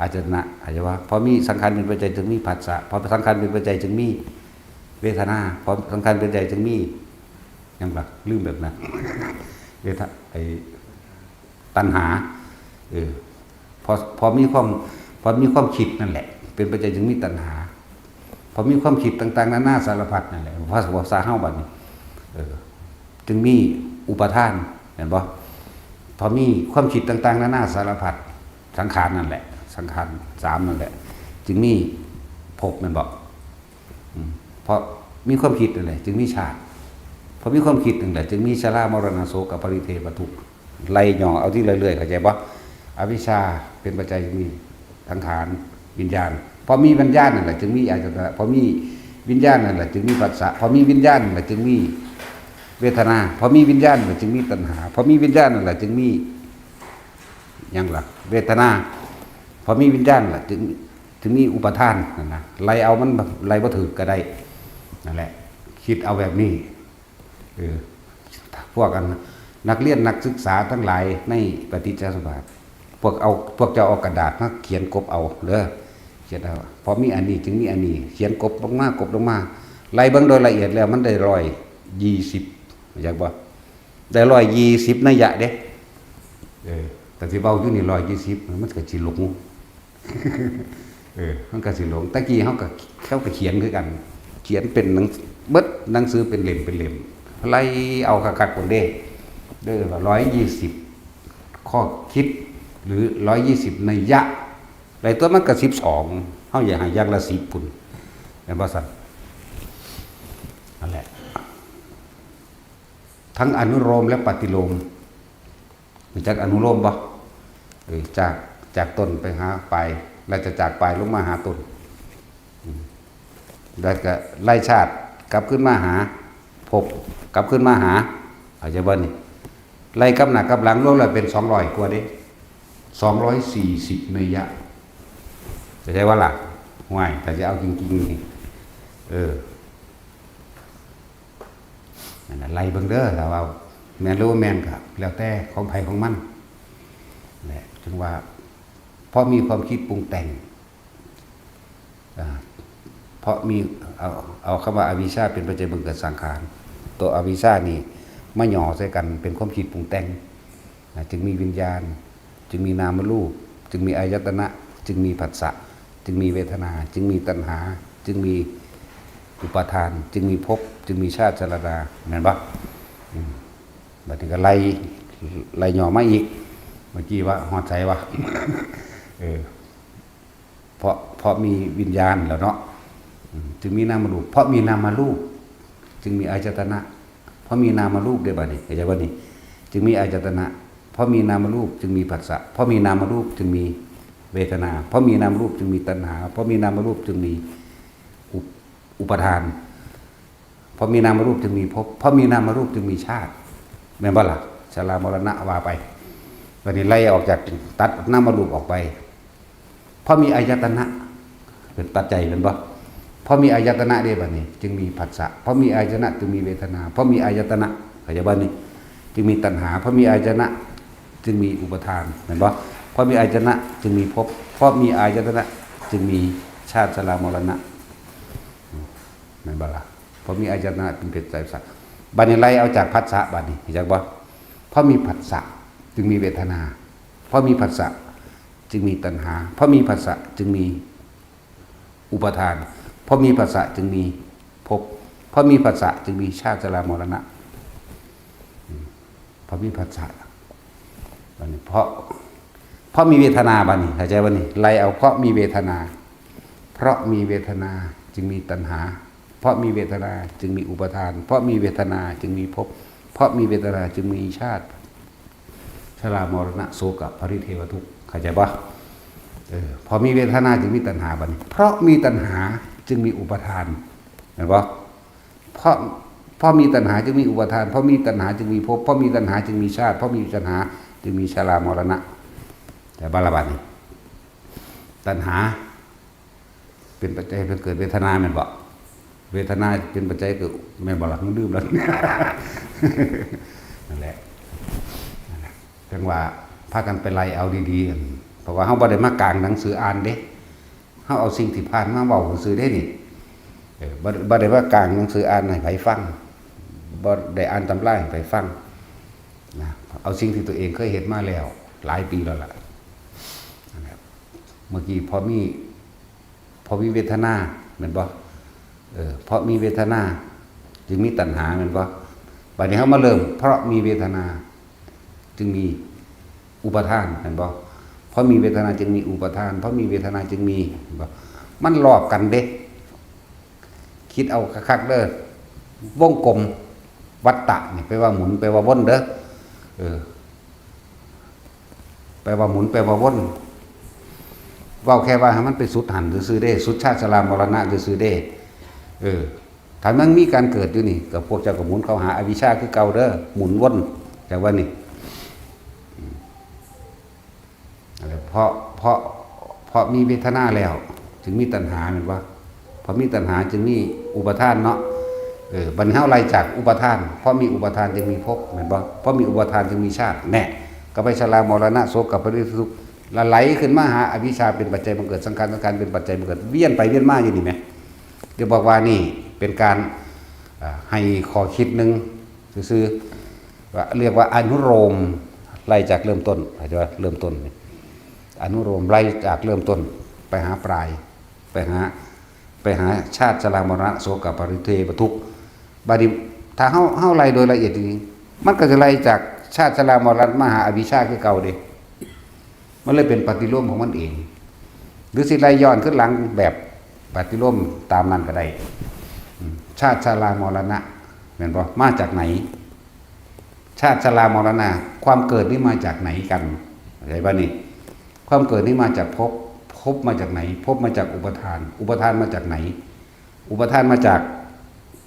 อายตนะ อาจจะว่า พอมีสังขารเป็นปัจจัยจึงมีผัสสะ พอสังขารเป็นปัจจัยจึงมีเวทนา พอสังขารเป็นปัจจัยจึงมี หยังล่ะ ลืมแบบนั้น เวท ไอ้ ตัณหา เออ พอ พอมีความ พอมีความคิดนั่นแหละ เป็นปัจจัยจึงมีตัณหา พอมีความคิดต่างๆนานาสารพัดนั่นแหละ ภาษา ภาษาเฮาบัดนี้ เออ จึงมีอุปาทาน เห็นบ่ พอมีความคิดต่างๆนานาสารพัด สังขารนั่นแหละ สังขารสามนั่นแหละ จึงมีภพ แม่นบ่ อืม เพราะมีความคิดนั่นแหละ จึงมีชาติ พอมีความคิดนั่นแหละ จึงมีชรามรณะโสกปริเทวทุกข์ ไล่ย่อเอาทีละเรื่อย เข้าใจบ่ อวิชชาเป็นปัจจัยมีสังขาร วิญญาณ พอมีวิญญาณนั่นแหละ จึงมีอายตนะ พอมีวิญญาณนั่นแหละ จึงมีผัสสะ พอมีวิญญาณนั่นแหละ จึงมีเวทนา พอมีวิญญาณนั่นแหละ จึงมีตัณหา พอมีวิญญาณนั่นแหละ จึงมี หยังล่ะ เวทนา พอมีวิญญาณล่ะ จึง จึงมีอุปาทานนั่นนะ ไล่เอามัน ไล่บ่ถืกก็ได้ นั่นแหละ คิดเอาแบบนี้ เออ พวกอัน นักเรียนนักศึกษาทั้งหลายในปฏิจจสมุปบาท พวกเอา พวกเจ้าเอากระดาษมาเขียนกบเอาเด้อ เขียนเอา พอมีอันนี้จึงมีอันนี้ เขียนกบลงมากบลงมา ไล่เบิ่งโดยละเอียดแล้วมันได้ร้อยยี่สิบ อยากบ่ ได้ร้อยยี่สิบนัยยะเด้ เออ แต่ที่เว้าอยู่นี่ร้อยยี่สิบ มันก็สิหลง เออ มันก็สิหลง ตะกี้เฮาก็ เขาก็เขียนคือกัน เขียนเป็นหนัง เบิดหนังสือเป็นเล่มเป็นเล่ม ไล่เอาคักๆ คนเด้ เด้อ ว่าร้อยยี่สิบ ข้อคิด หรือร้อยยี่สิบนัยยะ ได้ตัวมันก็สิบสอง เฮาอยากให้อย่างละสิบพุ้น แม่นบ่ซั่น นั่นแหละ ทั้งอนุโลมและปฏิโลม รู้จักอนุโลมบ่ เออ จาก จากต้นไปหาปลาย แล้วจะจากปลายลงมาหาต้น อืม แล้วก็ไล่ชาติกลับขึ้นมาหาภพ กลับขึ้นมาหา เข้าใจบ่นี่ ไล่กลับหน้ากลับหลังรวมแล้วเป็นสองร้อยกว่าเด้ สองร้อยสี่สิบนัยยะ เข้าใจบ่ล่ะ ห่วย ถ้าจะเอาจริงๆนี่ เออ นั่นน่ะ ไล่เบิ่งเด้อ ถ้าว่าแม่นหรือบ่แม่นก็แล้วแต่ของไผของมันแหละ ถึงว่า เพราะมีความคิดปรุงแต่ง อ่า เพราะมี เอา เอาคำว่าอวิชชาเป็นปัจจัยบังเกิดสังขาร ตัวอวิชชานี่มาหย่อใส่กันเป็นความคิดปรุงแต่ง นะ จึงมีวิญญาณ จึงมีนามรูป จึงมีอายตนะ จึงมีผัสสะ จึงมีเวทนา จึงมีตัณหา จึงมีอุปาทาน จึงมีภพ จึงมีชาติชรา แม่นบ่ อืม บัดนี้ก็ไล่ ไล่ย่อมาอีก เมื่อกี้ว่าฮอดไสวะ เออ เพราะ เพราะมีวิญญาณแล้วเนาะ อืม จึงมีนามรูป เพราะมีนามรูป จึงมีอายตนะ เพราะมีนามรูปเด้บัดนี้ เข้าใจบ่นี่ จึงมีอายตนะ เพราะมีนามรูปจึงมีผัสสะ เพราะมีนามรูปจึงมีเวทนา เพราะมีนามรูปจึงมีตัณหา เพราะมีนามรูปจึงมีอุป- อุปาทาน เพราะมีนามรูปจึงมีภพ เพราะมีนามรูปจึงมีชาติ แม่นบ่ล่ะ ชรามรณะว่าไป บัดนี้ไล่ออกจาก ตัดนามรูปออกไป เพราะมีอายตนะเป็นปัจจัย แม่นบ่ เพราะมีอายตนะเด้บัดนี้ จึงมีผัสสะ เพราะมีอายตนะจึงมีเวทนา เพราะมีอายตนะ เข้าใจบ่นี่ จึงมีตัณหา เพราะมีอายตนะจึงมีอุปาทาน แม่นบ่ เพราะมีอายตนะจึงมีภพ เพราะมีอายตนะจึงมีชาติชรามรณะ แม่นบ่ล่ะ เพราะมีอายตนะเป็นปัจจัยสัตว์ บัดนี้ไล่เอาจากผัสสะบัดนี้ เข้าใจบ่ เพราะมีผัสสะจึงมีเวทนา เพราะมีผัสสะจึงมีตัณหา เพราะมีผัสสะจึงมีอุปาทาน เพราะมีผัสสะจึงมีภพ เพราะมีผัสสะจึงมีชาติชรามรณะ อืม เพราะมีผัสสะ บัดนี้เพราะ เพราะมีเวทนาบัดนี้ เข้าใจบ่นี่ ไล่เอาเพราะมีเวทนา เพราะมีเวทนาจึงมีตัณหา เพราะมีเวทนาจึงมีอุปาทาน เพราะมีเวทนาจึงมีภพ เพราะมีเวทนาจึงมีชาติ ชรามรณะโสกะปริเทวทุกข์ เข้าใจบ่ เออ พอมีเวทนาจึงมีตัณหาบัดนี้ เพราะมีตัณหาจึงมีอุปาทาน เห็นบ่ เพราะ เพราะมีตัณหาจึงมีอุปาทาน เพราะมีตัณหาจึงมีภพ เพราะมีตัณหาจึงมีชาติ เพราะมีตัณหาจึงมีชรามรณะ แต่บ่ล่ะบัดนี้ ตัณหา เป็นปัจจัยให้เกิดเวทนาแม่นบ่ เวทนาเป็นปัจจัยเกิด แม่นบ่ล่ะ ลืมแล้ว นั่นแหละ นั่นแหละ จั่งว่าพากันไปไล่เอาดีๆ อัน เพราะว่าเฮาบ่ได้มากางหนังสืออ่านเด้ เฮาเอาสิ่งที่ผ่านมาเว้าซื่อเด้นี่ เออ บ่ บ่ได้มากางหนังสืออ่านให้ไผฟัง บ่ได้อ่านตำราให้ไผฟังนะ เอาสิ่งที่ตัวเองเคยเฮ็ดมาแล้ว หลายปีแล้วล่ะ นั่นแหละ เมื่อกี้พอมี พอมีเวทนา แม่นบ่ เออ เพราะมีเวทนา จึงมีตัณหา แม่นบ่ บัดนี้เฮามาเริ่ม เพราะมีเวทนา จึงมีอุปาทาน แม่นบ่ เพราะมีเวทนาจึงมีอุปาทาน เพราะมีเวทนาจึงมี แม่นบ่ มันลอกกันเด้ คิดเอาคักๆเด้อ วงกลม วัฏฏะนี่แปลว่าหมุน แปลว่าวนเด้อ เออ แปลว่าหมุน แปลว่าวน เว้าแค่ว่าให้มันไปสุดหั่นซื่อๆเด้ สุดชาติชรามรณะซื่อๆเด้ เออ ถ้ามันมีการเกิดอยู่นี่ ก็พวกเจ้าก็หมุนเข้าหาอวิชชาคือเก่าเด้อ หมุนวน แต่ว่านี่ นั่นแหละ เพราะ เพราะ เพราะมีเวทนาแล้ว จึงมีตัณหา แม่นบ่ เพราะมีตัณหาจึงมีอุปาทานเนาะ เออ บัดนี้เฮาไล่จากอุปาทาน เพราะมีอุปาทานจึงมีภพ แม่นบ่ เพราะมีอุปาทานจึงมีชาติ แน่ ก็ไปชรามรณะโสกปริเทวทุกข์ ละไหลขึ้นมาหาอวิชชาเป็นปัจจัยบังเกิด สังขาร สังขารเป็นปัจจัยบังเกิด เวียนไปเวียนมาอยู่นี่แหม เดี๋ยวบอกว่านี่เป็นการ อ่า ให้ข้อคิดหนึ่งซื่อๆ ว่าเรียกว่าอนุโลม ไล่จากเริ่มต้น เข้าใจว่าเริ่มต้นนี่ อนุโลมไล่จากเริ่มต้น ไปหาปลาย ไปหา ไปหาชาติชรามรณะโสกปริเทวทุกข์ บัดนี้ถ้าเฮา เฮาไล่โดยละเอียดจริงๆ มันก็จะไล่จากชาติชรามรณะมาหาอวิชชาคือเก่าเด้ มันเลยเป็นปฏิโลมของมันเอง หรือสิไล่ย้อนขึ้นหลังแบบปฏิโลมตามนั้นก็ได้ อืม ชาติชรามรณะ แม่นบ่ มาจากไหน ชาติชรามรณะ ความเกิดนี่มาจากไหนกัน เข้าใจบ่นี่ ความเกิดนี่มาจากภพ ภพมาจากไหน ภพมาจากอุปาทาน อุปาทานมาจากไหน อุปาทานมาจาก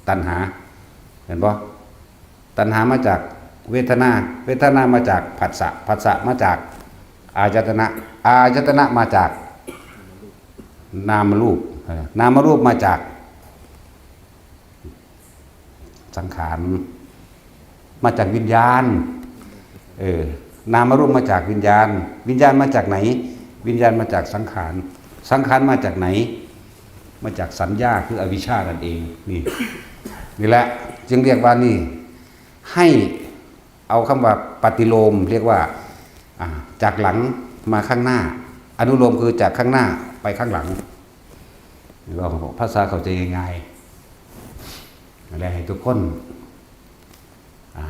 ตัณหา แม่นบ่ ตัณหามาจากเวทนา เวทนามาจากผัสสะ ผัสสะมาจากอายตนะ อายตนะมาจากนามรูป เออ นามรูปมาจากสังขาร มาจากวิญญาณ เออ นามรูปมาจากวิญญาณ วิญญาณมาจากไหน วิญญาณมาจากสังขาร สังขารมาจากไหน มาจากสัญญา คืออวิชชานั่นเอง นี่ นี่แหละ จึงเรียกว่านี่ ให้เอาคำว่าปฏิโลม เรียกว่า อ่า จากหลังมาข้างหน้า อนุโลมคือจากข้างหน้าไปข้างหลัง เราภาษาเข้าใจง่ายๆ และให้ทุกคน อ่า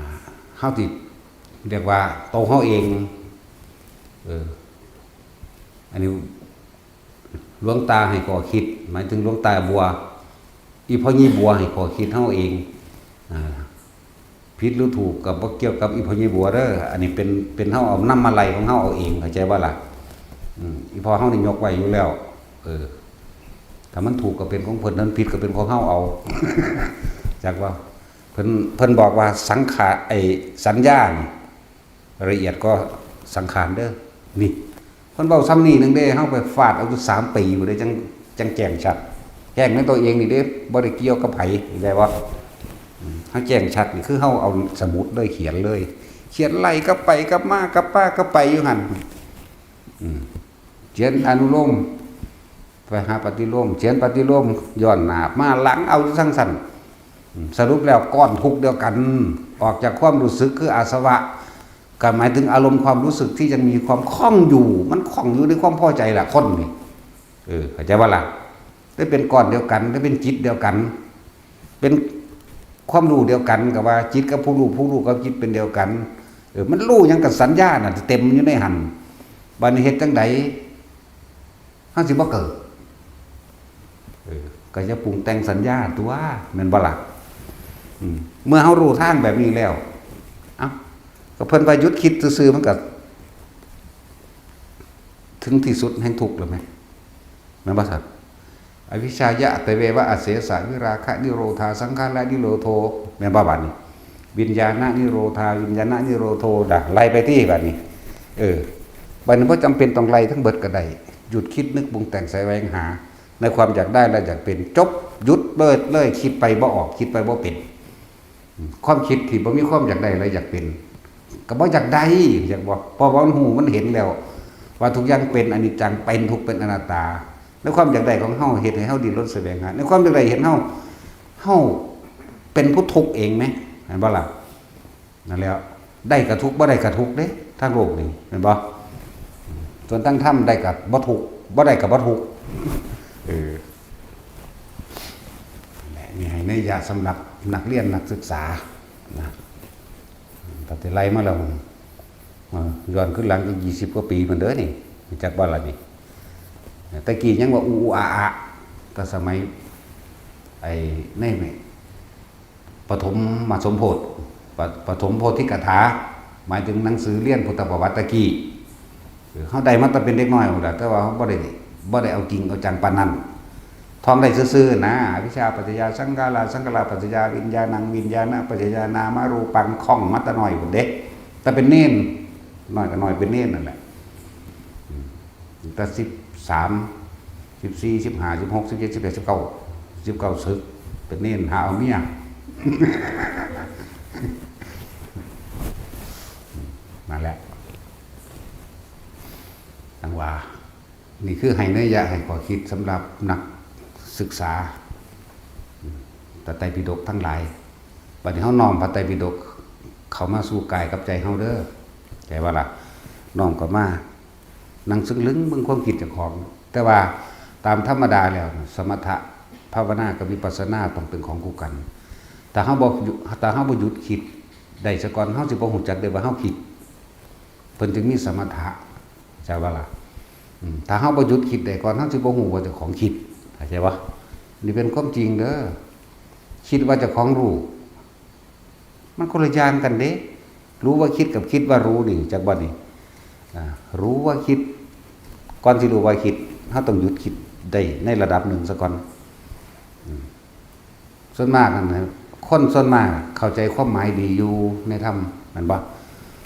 เฮาสิเรียกว่าโตเฮาเอง เออ อันนี้หลวงตาให้ข้อคิด หมายถึงหลวงตาบัว อีพ่อยี่บัวให้ข้อคิดเฮาเอง อ่า ผิดหรือถูกก็บ่เกี่ยวกับอีพ่อยี่บัวเด้อ อันนี้เป็น เป็นเฮาเอานำมาไล่ของเฮาเอาเอง เข้าใจบ่ล่ะ อืม อีพ่อเฮานี่ยกไว้อยู่แล้ว เออ ถ้ามันถูกก็เป็นของเพิ่น ถ้ามันผิดก็เป็นของเฮาเอา จักว่า เพิ่น เพิ่นบอกว่าสังขาร ไอ้สัญญานี่ ละเอียดก็สังขารเด้อ นี่ เพิ่นเว้าส่ำนี้หนึ่งเด้ เฮาไปฟาดเอาอยู่สามปีอยู่เด้ จั่ง จั่งแจ้งชัด แจ้งในตัวเองนี่เด้ บ่ได้เกี่ยวกับไผ เข้าใจบ่ อืม เฮาแจ้งชัดนี่คือเฮาเอาสมุดเลยเขียนเลย เขียนไล่กลับไปกลับมากลับมาก็ไปอยู่หั่น อืม เขียนอนุโลม ไปหาปฏิโลม เขียนปฏิโลมย้อนหน้ามาหลังเอาอยู่จั่งซั่น อืม สรุปแล้วก้อนทุกข์เดียวกัน ออกจากความรู้สึกคืออาสวะ ก็หมายถึงอารมณ์ความรู้สึกที่ยังมีความข้องอยู่ มันข้องอยู่ในความพอใจล่ะ คนนี่ เออ เข้าใจบ่ล่ะ ได้เป็นก้อนเดียวกัน ได้เป็นจิตเดียวกัน เป็นความรู้เดียวกัน ก็ว่าจิตกับผู้รู้ ผู้รู้กับจิตเป็นเดียวกัน เออ มันรู้หยังกับสัญญาน่ะ เต็มอยู่ในหั่น บัดนี้เฮ็ดจั่งใด เฮาสิบ่เกิด เออ ก็อย่าปรุงแต่งสัญญาตัว แม่นบ่ล่ะ อืม เมื่อเฮารู้ทางแบบนี้แล้ว เอ้า ก็เพิ่นว่าหยุดคิดซื่อๆ มันก็ถึงที่สุดแห่งทุกข์แล้วแหม แม่นบ่ซั่น อวิชชายะตะเววะอเสสะ วิราคะนิโรธา สังขารนิโรโธ แม่นบ่บัดนี้ วิญญาณนิโรธา วิญญาณนิโรโธ ด่ะ ไล่ไปที่บัดนี้ เออ บัดนี้บ่จำเป็นต้องไล่ทั้งเบิดก็ได้ หยุดคิดนึกปรุงแต่งแสวงหา ในความอยากได้และอยากเป็น จบ หยุดเลย เลย คิดไปบ่ออก คิดไปบ่เป็น ความคิดที่บ่มีความอยากได้และอยากเป็น ก็บ่อยากได้ อยากบ่ เพราะว่ามันฮู้มันเห็นแล้ว ว่าทุกอย่างเป็นอนิจจัง เป็นทุกข์ เป็นอนัตตา ในความอยากได้ของเฮาเฮ็ดให้เฮาดิ้นรนแสวงหา ในความอยากได้เห็นเฮา เฮาเป็นผู้ทุกข์เองไหม เห็นบ่ล่ะ นั่นแหล้ว ได้ก็ทุกข์ บ่ได้ก็ทุกข์เด้ ทางโลกนี่ เห็นบ่ ส่วนทางธรรมได้ก็บ่ทุกข์ บ่ได้ก็บ่ทุกข์ เออ นี่ให้นัยยะสำหรับนักเรียนนักศึกษานะ ตั้งแต่ไล่มาแล้ว เอ่อ ย้อนขึ้นหลังก็ยี่สิบกว่าปีมันเด้อนี่ รู้จักบ่ล่ะนี่ แต่กี้ยังว่า อู อู อา อา แต่สมัย ไอ้ ใน ปฐมมาสมโพธิ ป- ปฐมโพธิกถา หมายถึงหนังสือเรียนพุทธประวัติตะกี้ เออ เฮาได้มาแต่เป็นเด็กน้อยพู้นล่ะ แต่ว่าเฮาบ่ได้ บ่ได้เอาจริงเอาจังปานนั้น ท่องได้ซื่อๆนะ อวิชชาปัจจยาสังขารา สังขาราปัจจยาวิญญาณัง วิญญาณปัจจยานามรูปัง ท่องมาแต่น้อยพู้นเด้ แต่เป็นเณร น้อยก็น้อยเป็นเณรนั่นแหละ อืม ตั้งแต่สิบสาม สิบสี่ สิบห้า สิบหก สิบเจ็ด สิบแปด สิบเก้า สิบเก้า สึก เป็นเณรหาเอาเมีย นั่นแหละ จั่งว่า นี่คือให้นัยยะให้ข้อคิดสำหรับนักศึกษา พระไตรปิฎกทั้งหลาย บัดนี้เฮาน้อมพระไตรปิฎกเข้ามาสู่กายกับใจเฮาเด้อ เข้าใจบ่ล่ะ น้อมเข้ามา นั่งซึ่งลึงเบิ่งความคิดเจ้าของ แต่ว่าตามธรรมดาแล้ว สมถะภาวนากับวิปัสสนาต้องเป็นของคู่กัน ถ้าเฮาบ่หยุด ถ้าเฮาบ่หยุดคิดได้ซะก่อน เฮาสิบ่ฮู้จักได้ว่าเฮาคิด เพิ่นจึงมีสมถะ เข้าใจบ่ล่ะ อืม ถ้าเฮาบ่หยุดคิดได้ก่อน เฮาสิบ่ฮู้ว่าเจ้าของคิด เข้าใจบ่ นี่เป็นความจริงเด้อ คิดว่าเจ้าของรู้ มันคนละอย่างกันเด้ รู้ว่าคิดกับคิดว่ารู้นี่ จักบ่นี่ อ่า รู้ว่าคิด ก่อนสิรู้ว่าคิด เฮาต้องหยุดคิดได้ในระดับหนึ่งซะก่อน อืม ส่วนมากนั่นนะ คนส่วนมากเข้าใจความหมายดีอยู่ในธรรม แม่นบ่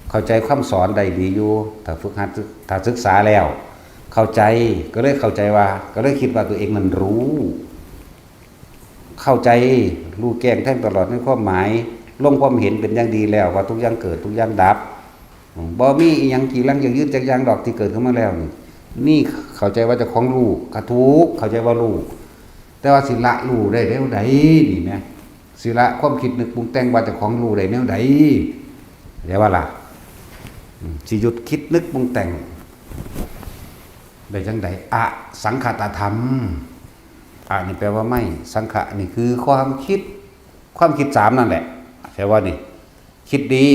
เข้าใจคำสอนได้ดีอยู่ ถ้าฝึกหัด ถ้าศึกษาแล้ว เข้าใจ ก็เลยเข้าใจว่า ก็เลยคิดว่าตัวเองนั้นรู้ เข้าใจ รู้แจ้งแทงตลอดในความหมาย ลงความเห็นเป็นอย่างดีแล้ว ว่าทุกอย่างเกิด ทุกอย่างดับ อืม บ่มีอิหยังจีรังยั่งยืนจักอย่างดอกที่เกิดขึ้นมาแล้วนี่ นี่เข้าใจว่าเจ้าของรู้ ก็ถูก เข้าใจว่ารู้ แต่ว่าสิละรู้ได้แนวใดนี่นะ สิละความคิดนึกปรุงแต่งว่าเจ้าของรู้ได้แนวใด เข้าใจบ่ล่ะ อืม สิหยุดคิดนึกปรุงแต่งได้จั่งใด อสังขตธรรม อะนี่แปลว่าไม่ สังขะนี่คือความคิด ความคิดสามนั่นแหละ เข้าใจบ่นี่ คิดดี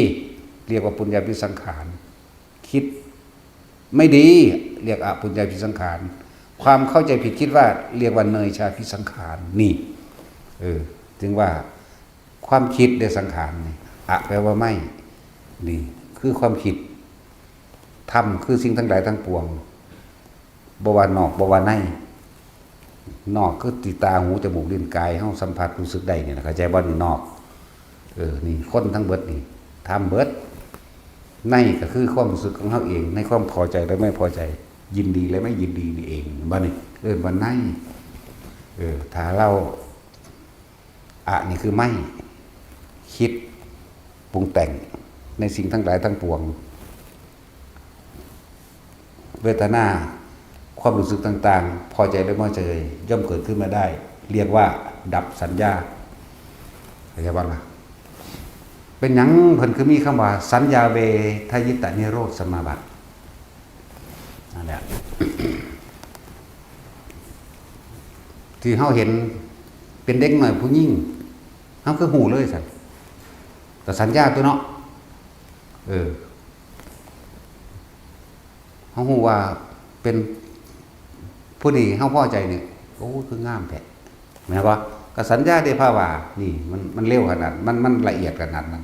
เรียกว่าปุญญาภิสังขาร คิดไม่ดี เรียกอปุญญาภิสังขาร ความเข้าใจผิดคิดว่า เรียกว่าเนยชาภิสังขาร นี่ เออ จึงว่าความคิดเด้สังขารนี่ อะแปลว่าไม่ นี่ คือความคิด ธรรมคือสิ่งทั้งหลายทั้งปวง บ่ว่านอก บ่ว่าใน นอกคือที่ตา หู จมูก ลิ้น กาย เฮาสัมผัสรู้สึกได้นี่นะ เข้าใจบ่นี่นอก เออ นี่คนทั้งเบิดนี่ ธรรมเบิด ในก็คือความรู้สึกของเฮาเอง ในความพอใจและไม่พอใจ ยินดีและไม่ยินดีนี่เอง บ่นี่ เอิ้นว่าใน เออ ถ้าเรา อะนี่คือไม่ คิด ปรุงแต่ง ในสิ่งทั้งหลายทั้งปวง เวทนา ความรู้สึกต่างๆ พอใจและไม่พอใจ ย่อมเกิดขึ้นมาได้ เรียกว่าดับสัญญา เข้าใจบ่ล่ะ เป็นหยังเพิ่นคือมีคำว่า สัญญาเวทยิตนิโรธสมาบัติ นั่นแหละ ที่เฮาเห็นเป็นเด็กน้อยผู้หญิง เฮาคือฮู้เลยซั่น ก็สัญญาตั๊วเนาะ เออ เฮาฮู้ว่าเป็นผู้นี้ เฮาพอใจนี่ โอ้ คืองามแท้ แม่นบ่ ก็สัญญาเด้ ภาวา นี่ มัน มันเร็วขนาด มัน มันละเอียดขนาดนั้น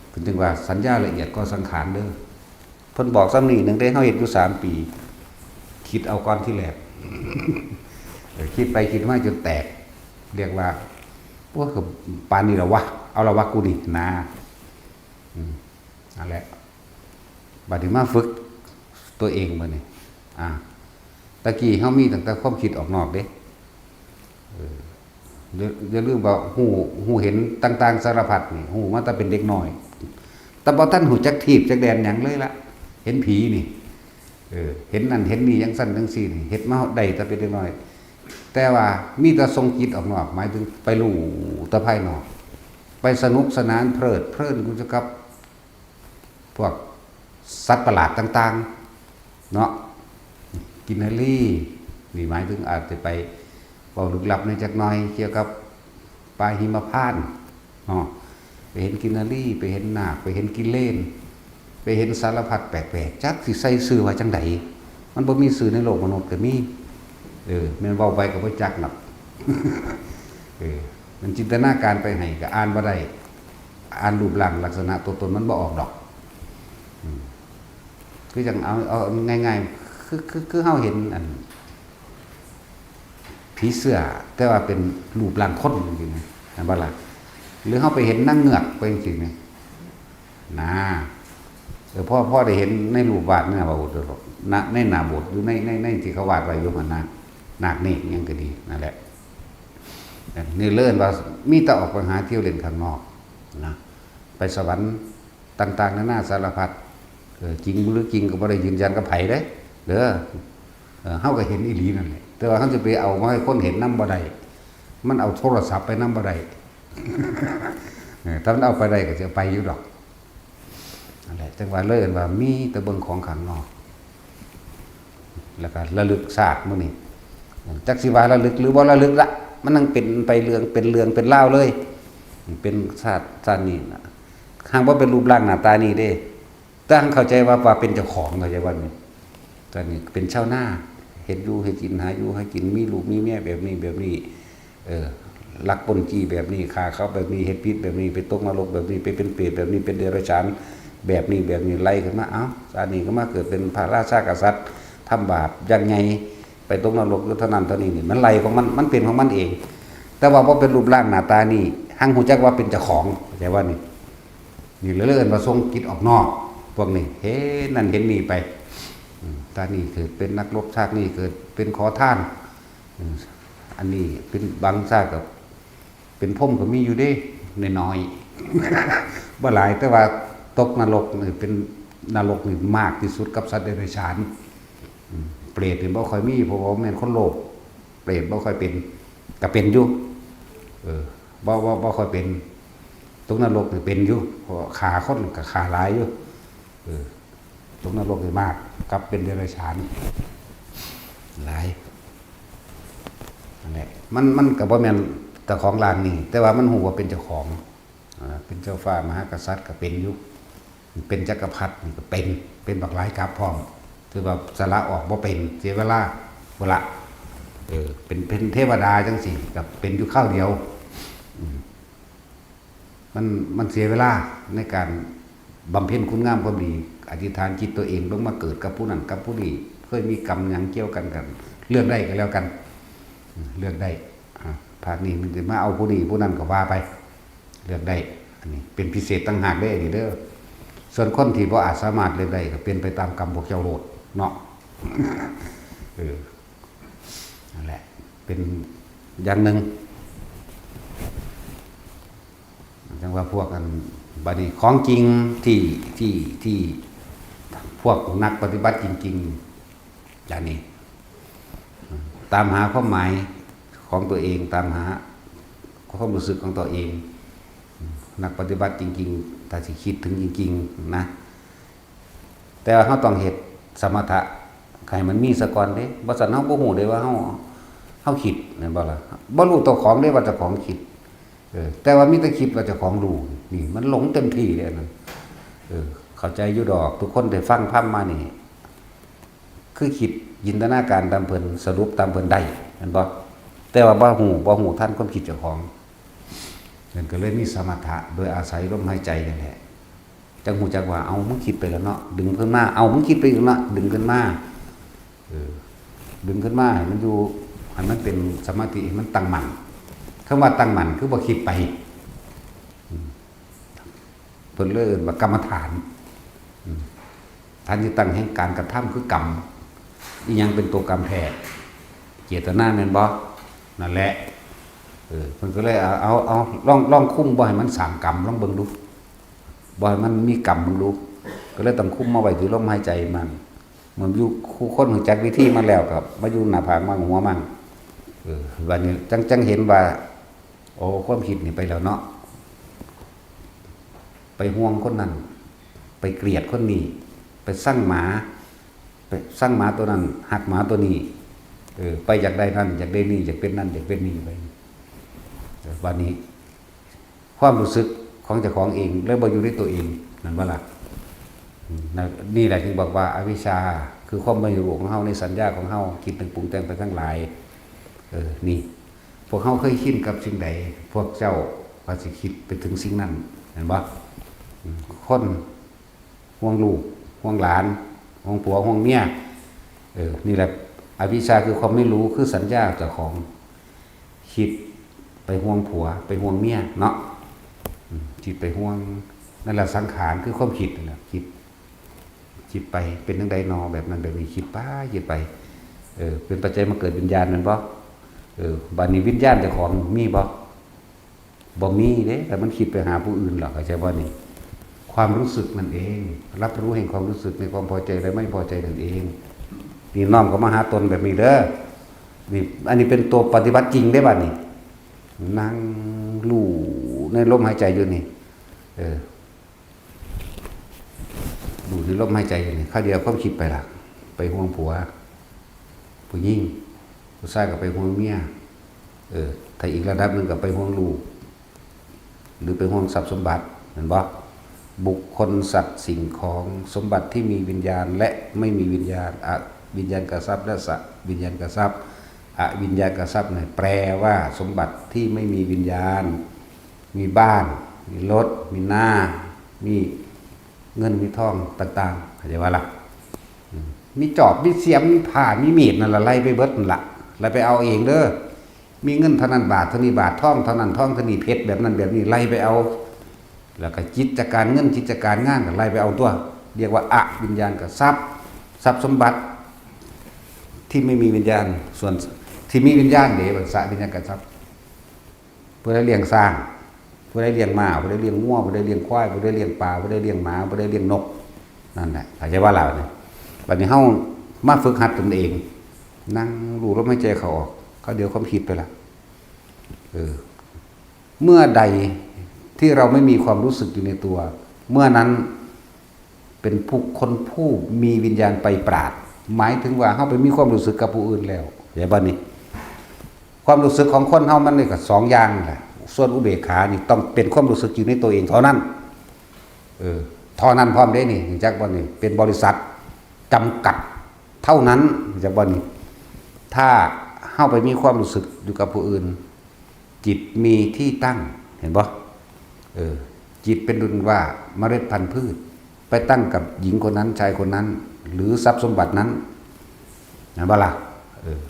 เพิ่นจึงว่าสัญญาละเอียดกว่าสังขารเด้อ เพิ่นบอกส่ำนี้หนึ่งเด้ เฮาเฮ็ดอยู่สามปี คิดเอาก่อนทีแรก เออ คิดไปคิดมาจนแตก เรียกว่า โอ้ย ก็ปานนี้แล้ววะ เอาละวะกูนี่นะ อืม นั่นแหละ บัดนี้มาฝึกตัวเองบัดนี้ อ่า ตะกี้เฮามีตั้งแต่ความคิดออกนอกเด้ เออ อย่า อย่าลืมว่าฮู้ ฮู้เห็นต่างๆสารพัดนี่ ฮู้มาแต่เป็นเด็กน้อย แต่บ่ทันฮู้จักทีบจักแดนหยังเลยละ เห็นผีนี่ เออ เห็นนั่นเห็นนี่จั่งซั้นจั่งซี้นี่ เฮ็ดมาได้แต่เป็นเด็กน้อย แต่ว่ามีแต่ส่งจิตออกนอก หมายถึงไปรู้แต่ภายนอก ไปสนุกสนานเพลิดเพลินอยู่กับพวกสัตว์ประหลาดต่างๆ เนาะ กินนรี นี่หมายถึงอาจจะไปเว้าลึกลับในจักหน่อยเกี่ยวกับป่าหิมพานต์ เนาะ ไปเห็นกินนรี ไปเห็นนาค ไปเห็นกิเลน ไปเห็นสารพัดแปลกๆ จักสิใส่ชื่อว่าจั่งใด มันบ่มีชื่อในโลกมนุษย์ก็มี เออ แม่นเว้าไปก็บ่จักนับ เออ มันจินตนาการไปให้ก็อ่านบ่ได้ อ่านรูปร่างลักษณะตัวตนมันบ่ออกดอก อืม คือจั่งเอา เอาง่ายๆ คือ คือ คือเฮาเห็นอัน ผีเสื้อ แต่ว่าเป็นรูปร่างคนจั่งซี้นะ เห็นบ่ล่ะ หรือเฮาไปเห็นนางเงือกไปจั่งซี้นะ นะ เออ พอ พอได้เห็นในรูปวาดในหน้าโบสถ์ นะ ในหน้าโบสถ์ อยู่ใน ใน ในที่เขาวาดไว้อยู่หั่นนะ นาคเนกหยังก็ดี นั่นแหละ นี่เอิ้นว่ามีแต่ออกไปหาเที่ยวเล่นข้างนอกนะ ไปสวรรค์ต่างๆ นานาสารพัด เออ จริงบ่หรือจริงก็บ่ได้ยืนยันกับไผเด้ เด้อ เออ เฮาก็เห็นอีหลีนั่นแหละ แต่ว่าเฮาสิไปเอามาให้คนเห็นนำบ่ได้ มันเอาโทรศัพท์ไปนำบ่ได้ เออ ถ้ามันเอาไปได้ก็สิไปอยู่ดอก นั่นแหละ จั่งว่าเลยเอิ้นว่ามีแต่เบิ่งของข้างนอก แล้วก็ระลึกชาติมื้อนี้ จักสิว่าระลึกหรือบ่ระลึกละ มันยังเป็นไปเรื่อง เป็นเรื่องเป็นราวเลย เป็นชาติ ชาตินี้น่ะ หากบ่เป็นรูปร่างหน้าตานี้เด้ แต่หั้นเข้าใจว่า ว่าเป็นเจ้าของ เข้าใจว่านี่ ตอนนี้เป็นชาวนา เฮ็ดอยู่เฮ็ดกิน หาอยู่หากิน มีลูกมีเมียแบบนี้แบบนี้ เออ ลักปล้นจี้แบบนี้ ฆ่าเขาแบบนี้ เฮ็ดผิดแบบนี้ ไปตกนรกแบบนี้ ไปเป็นเปรตแบบนี้ เป็นเดรัจฉานแบบนี้แบบนี้ ไล่ขึ้นมา เอ้า ชาตินี้ก็มาเกิดเป็นพระราชากษัตริย์ ทำบาปอย่างใหญ่ ไปตกนรกอยู่เท่านั้นเท่านี้นี่ มันไล่ของมัน มันเป็นของมันเอง แต่ว่าบ่เป็นรูปร่างหน้าตานี่ หั้นฮู้จักว่าเป็นเจ้าของ เข้าใจว่านี่ นี่เลยเอิ้นว่าส่งจิตออกนอก พวกนี้ เห็นนั่นเห็นนี่ไป อืม ชาตินี้เกิดเป็นนักรบ ชาตินี้เกิดเป็นขอทาน อืม อันนี้เป็นบางชาติก็เป็นพรหมก็มีอยู่เด้ น้อยๆ บ่หลาย แต่ว่าตกนรกนี่เป็น นรกนี่มากที่สุดกับสัตว์เดรัจฉาน อืม เปรตนี่บ่ค่อยมี เพราะว่าแม่นคนโลภ เปรตบ่ค่อยเป็น ก็เป็นอยู่ เออ บ่ บ่ บ่ค่อยเป็น ตกนรกนี่เป็นอยู่ เพราะว่าฆ่าคนก็ฆ่าหลายอยู่ เออ ตกนรกนี่มาก กับเป็นเดรัจฉาน หลาย นั่นแหละ มัน มันก็บ่แม่นเจ้าของร่างนี่ แต่ว่ามันฮู้ว่าเป็นเจ้าของ อ่า เป็นเจ้าฟ้ามหากษัตริย์ก็เป็นอยู่ เป็นจักรพรรดินี่ก็เป็น เป็นบักหลายกับพร้อม ถือว่าสละออกบ่เป็น เสียเวลา บ่ละ เออ เป็น เป็นเทวดาจั่งซี้ก็เป็นอยู่คราวเดียว อืม มัน มันเสียเวลาในการบำเพ็ญคุณงามความดี อธิษฐานจิตตัวเองลงมาเกิดกับผู้นั้นกับผู้นี้ เคยมีกรรมหยังเกี่ยวกันกัน เลือกได้ก็แล้วกัน อืม เลือกได้ อ่า ภาคนี้มันสิมาเอาผู้นี้ผู้นั้นก็ว่าไป เลือกได้ อันนี้เป็นพิเศษต่างหากเด้ อันนี้เด้อ ส่วนคนที่บ่อาจสามารถเลือกได้ก็เป็นไปตามกรรมพวกเจ้าโลดเนาะ เออ นั่นแหละ เป็นอย่างหนึ่ง จั่งว่าพวกอัน บัดนี้ของจริงที่ ที่ ที่พวกนักปฏิบัติจริงๆ อย่างนี้ ตามหาความหมายของตัวเอง ตามหาความรู้สึกของตัวเอง นักปฏิบัติจริงๆ ถ้าสิคิดถึงจริงๆ นะ แต่ว่าเราต้องเฮ็ดสมถะให้มันมีซะก่อนเด้ บ่ซั้นเราบ่ฮู้เด้ว่าเรา เราคิด แม่นบ่ล่ะ บ่รู้เจ้าของเด้ว่าเจ้าของคิด เออ แต่ว่ามีแต่คิดว่าเจ้าของรู้ นี่มันหลงเต็มที่เลยอันนั้น เออ เข้าใจอยู่ดอก ทุกคนได้ฟังธรรมมานี่ คือคิดจินตนาการตามเพิ่น สรุปตามเพิ่นได้ แม่นบ่ แต่ว่าบ่ฮู้ บ่ฮู้ทันความคิดเจ้าของ นั่นก็เลยมีสมถะโดยอาศัยลมหายใจนั่นแหละ จั่งฮู้จักว่า เอา มึงคิดไปแล้วเนาะ ดึงขึ้นมา เอา มึงคิดไปอีกเนาะ ดึงขึ้นมา เออ ดึงขึ้นมาให้มันอยู่ ให้มันเป็นสมาธิ ให้มันตั้งมั่น คำว่าตั้งมั่นคือบ่คิดไป อืม เพิ่นเลยเอิ้นว่ากรรมฐาน อืม ฐานที่ตั้งแห่งการกระทำคือกรรม อีหยังเป็นตัวกรรมแท้ เจตนาแม่นบ่ นั่นแหละ เออ เพิ่นก็เลยเอา เอา เอา ลอง ลองคุมบ่ให้มันสร้างกรรม ลองเบิ่งดู บ่ให้มันมีกรรมเบิ่งดู ก็เลยต้องคุมมาไว้ที่ลมหายใจมัน เหมือนอยู่คู่คนรู้จักวิธีมาแล้วครับ มาอยู่หน้าผากมั่งหัวมั่ง เออ วันนี้จังจังเห็นว่า โอ้ ความคิดนี่ไปแล้วเนาะ ไปห่วงคนนั้น ไปเกลียดคนนี้ ไปซังหมา ไปซังหมาตัวนั้น ฮักหมาตัวนี้ เออ ไปอยากได้นั่น อยากได้นี่ อยากเป็นนั่น อยากเป็นนี่ไป เออ วันนี้ ความรู้สึกของเจ้าของเอง แล้วบ่อยู่ในตัวเอง นั่นบ่ล่ะ อืม นะ นี่แหละจึงบอกว่าอวิชชา คือความไม่รู้ของเฮาในสัญญาของเฮา คิดนึกปรุงแต่งไปทั้งหลาย เออ นี่ พวกเฮาเคยชินกับสิ่งใด พวกเจ้าก็สิคิดไปถึงสิ่งนั้น แม่นบ่ อืม คนห่วงลูก ห่วงหลาน ห่วงผัว ห่วงเมีย เออ นี่แหละ อวิชชาคือความไม่รู้ คือสัญญาเจ้าของ คิดไปห่วงผัว ไปห่วงเมียเนาะ อืม คิดไปห่วง นั่นแหละสังขาร คือความคิดนั่นแหละ คิด คิดไป เป็นจั่งใดนอ แบบนั้นแบบนี้ คิดไป คิดไป เออ เป็นปัจจัยมาเกิดวิญญาณแม่นบ่ เออ บัดนี้วิญญาณเจ้าของมีบ่ บ่มีเด้ แต่มันคิดไปหาผู้อื่นหรอก เข้าใจบ่นี่ ความรู้สึกนั่นเอง รับรู้แห่งความรู้สึกในความพอใจและไม่พอใจนั่นเอง นี่น้อมเข้ามาหาตนแบบนี้เด้อ นี่ อันนี้เป็นตัวปฏิบัติจริงเด้บัดนี้ นั่งรู้ในลมหายใจอยู่นี่ เออ รู้ในลมหายใจอยู่นี่ คราวเดียวความคิดไปละ ไปห่วงผัว ผู้หญิง ผู้ชายก็ไปห่วงเมีย เออ ถ้าอีกระดับหนึ่งก็ไปห่วงลูก หรือไปห่วงทรัพย์สมบัติ แม่นบ่ บุคคล สัตว์ สิ่งของ สมบัติที่มีวิญญาณและไม่มีวิญญาณ อวิญญาณกทรัพย์และสวิญญาณกทรัพย์ อวิญญาณกทรัพย์เนี่ย แปลว่าสมบัติที่ไม่มีวิญญาณ มีบ้าน มีรถ มีนา มีเงิน มีทองต่างๆ เข้าใจบ่ล่ะ อืม มีจอบ มีเสียม มีผ้า มีมีด นั่นล่ะ ไล่ไปเบิดนั่นล่ะ ไล่ไปเอาเองเด้อ มีเงินเท่านั้นบาท เท่านี้บาท ทองเท่านั้น ทองเท่านี้ เพชรแบบนั้นแบบนี้ ไล่ไปเอา แล้วก็กิจการเงิน กิจการงาน ก็ไล่ไปเอาตัว เรียกว่าอวิญญาณกทรัพย์ ทรัพย์สมบัติ ที่ไม่มีวิญญาณ ส่วนที่มีวิญญาณเด้ มันสวิญญาณกทรัพย์ ผู้ใดเลี้ยงช้าง ผู้ใดเลี้ยงม้า ผู้ใดเลี้ยงงัว ผู้ใดเลี้ยงควาย ผู้ใดเลี้ยงปลา ผู้ใดเลี้ยงหมา ผู้ใดเลี้ยงนก นั่นแหละ เข้าใจบ่ล่ะ บัดนี้ บัดนี้เฮามาฝึกหัดตนเอง นั่งรู้ลมหายใจเข้าออก คราวเดียวความคิดไปละ เออ เมื่อใดที่เราไม่มีความรู้สึกอยู่ในตัว เมื่อนั้นเป็นผู้คนผู้มีวิญญาณไปปราด หมายถึงว่าเฮาไปมีความรู้สึกกับผู้อื่นแล้ว เข้าใจบ่นี่ ความรู้สึกของคนเฮามันนี่ก็สองอย่างนั่นแหละ ส่วนอุเบกขานี่ต้องเป็นความรู้สึกอยู่ในตัวเองเท่านั้น เออ เท่านั้นพร้อมเด้นี่ รู้จักบ่นี่ เป็นบริษัทจำกัดเท่านั้น รู้จักบ่นี่ ถ้าเฮาไปมีความรู้สึกอยู่กับผู้อื่น จิตมีที่ตั้ง เห็นบ่ เออ จิตเป็นดุลว่าเมล็ดพันธุ์พืช ไปตั้งกับหญิงคนนั้น ชายคนนั้น หรือทรัพย์สมบัตินั้น เห็นบ่ล่ะ เออ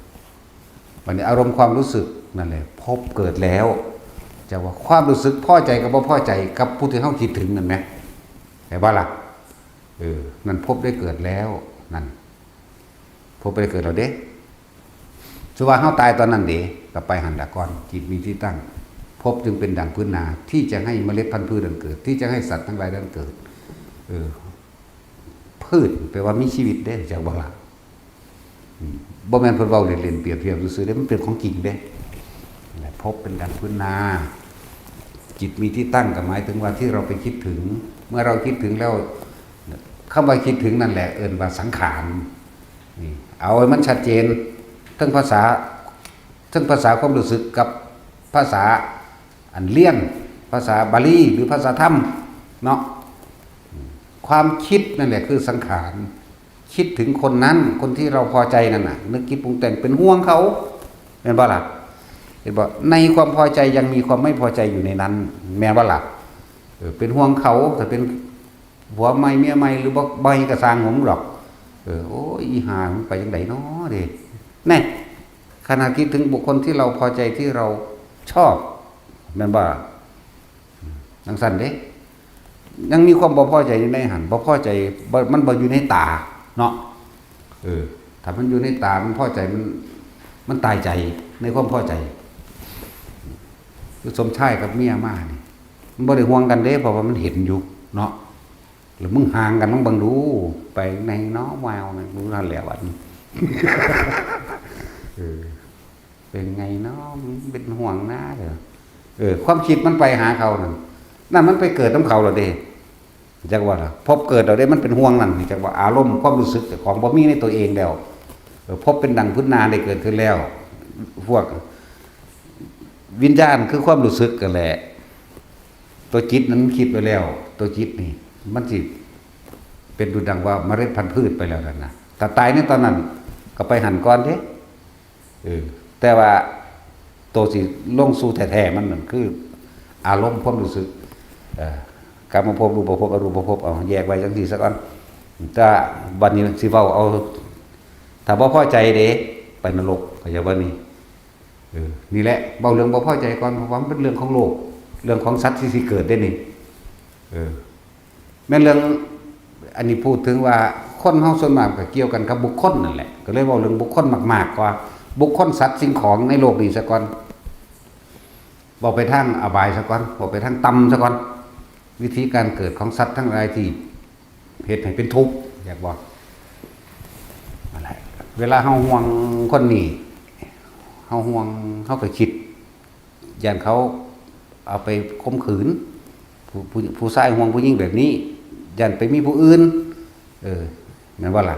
บัดนี้อารมณ์ความรู้สึกนั่นแหละ ภพเกิดแล้ว จะว่าความรู้สึกพอใจกับบ่พอใจกับผู้ที่เฮาคิดถึงนั่นแหม เห็นบ่ล่ะ เออ นั่นภพได้เกิดแล้ว นั่น ภพได้เกิดแล้วเด้ สมมุติว่าเฮาตายตอนนั้นเด้ ก็ไปหั่นละก่อน จิตมีที่ตั้ง ภพจึงเป็นดั่งพื้นนา ที่จะให้เมล็ดพันธุ์พืชนั้นเกิด ที่จะให้สัตว์ทั้งหลายนั้นเกิด เออ พืชแปลว่ามีชีวิตเด้ จักบ่ล่ะ อืม บ่แม่นเพิ่นเว้าเล่นๆ เปรียบเทียบซื่อๆเด้ มันเป็นของจริงเด้ นั่นแหละ ภพเป็นดั่งพื้นนา จิตมีที่ตั้งก็หมายถึงว่าที่เราไปคิดถึง เมื่อเราคิดถึงแล้ว คำว่าคิดถึงนั่นแหละ เอิ้นว่าสังขาร นี่ เอาให้มันชัดเจน ทั้งภาษา ทั้งภาษาความรู้สึกกับภาษาอันเรียน ภาษาบาลีหรือภาษาธรรมเนาะ ความคิดนั่นแหละคือสังขาร คิดถึงคนนั้น คนที่เราพอใจนั่นน่ะ นึกคิดปรุงแต่งเป็นห่วงเขา แม่นบ่ล่ะ เห็นบ่ ในความพอใจยังมีความไม่พอใจอยู่ในนั้น แม่นบ่ล่ะ เออ เป็นห่วงเขา ถ้าเป็นผัวใหม่เมียใหม่หรือบ่ บ่ใหม่ก็ซ่างหัวมึงดอก เออ โอ้ย อีห่ามึงไปจั่งใดน้อเด้ แน่ ขนาดคิดถึงบุคคลที่เราพอใจที่เราชอบ แม่นบ่ล่ะ จั่งซั้นเด้ ยังมีความบ่พอใจอยู่ในหั้น บ่พอใจ บ่ มันบ่อยู่ในตาเนาะ เออ ถ้ามันอยู่ในตา มันพอใจ มัน มันตายใจในความพอใจ คือสมชายกับเมียมานี่ มันบ่ได้ห่วงกันเด้ เพราะว่ามันเห็นอยู่เนาะ หรือมึงห่างกันมึงเบิ่งดู ไปในน้อแววเนี่ยมึงนั่นแหละวันเออเป็นไงเนาะมึงเป็นห่วงนะเด้อเออ ความคิดมันไปหาเขานั่นนั่นมันไปเกิดน้ำเขาเหรอเด้จักว่าล่ะพบเกิดเราได้มันเป็นห่วงนั่นจักว่าอารมณ์ความรู้สึกของบ่มีในตัวเองแล้วเออพบเป็นดังพื้นนาได้เกิดขึ้นแล้ว พวกวิญญาณคือความรู้สึกกันแหละ ตัวจิตนั้นมันคิดไปแล้ว ตัวจิตนี่ มันสิเป็นดุจดังว่าเมล็ดพันธุ์พืชไปแล้วนั่นนะถ้าตายในตอนนั้น ก็ไปหันก่อนเด้เออ แต่ว่าตัวสิลงสู่แท้ๆมันนั่นคือ อารมณ์ความรู้สึก เออกามภพรูปภพอรูปภพเอาแยกไว้จังซี่ซะก่อนถ้าบัดนี้สิเว้าเอา ถ้าบ่พอใจเด้ไปนรกเข้าใจบ่นี่ เออ นี่แหละเว้าเรื่องบ่พอใจก่อนเพราะว่ามันเป็นเรื่องของโลก เรื่องของสัตว์ที่สิเกิดได้นี่ เออ แม่นเรื่อง อันนี้พูดถึงว่าคนเฮาส่วนมากก็เกี่ยวกันกับบุคคลนั่นแหละ ก็เลยเว้าเรื่องบุคคลมากๆกว่า บุคคลสัตว์สิ่งของในโลกนี้ซะก่อนเว้าไปทางอบายซะก่อนเว้าไปทางต่ำซะก่อน วิธีการเกิดของสัตว์ทั้งหลายที่เฮ็ดให้เป็นทุกข์อยากบอกนั่นแหละเวลาเฮาห่วงคนนี้เฮาห่วงเฮาก็คิด ย่านเขาเอาไปข่มขืน ผู้ผู้ผู้ชายห่วงผู้หญิงแบบนี้ ย่านไปมีผู้อื่น เออแม่นบ่ล่ะ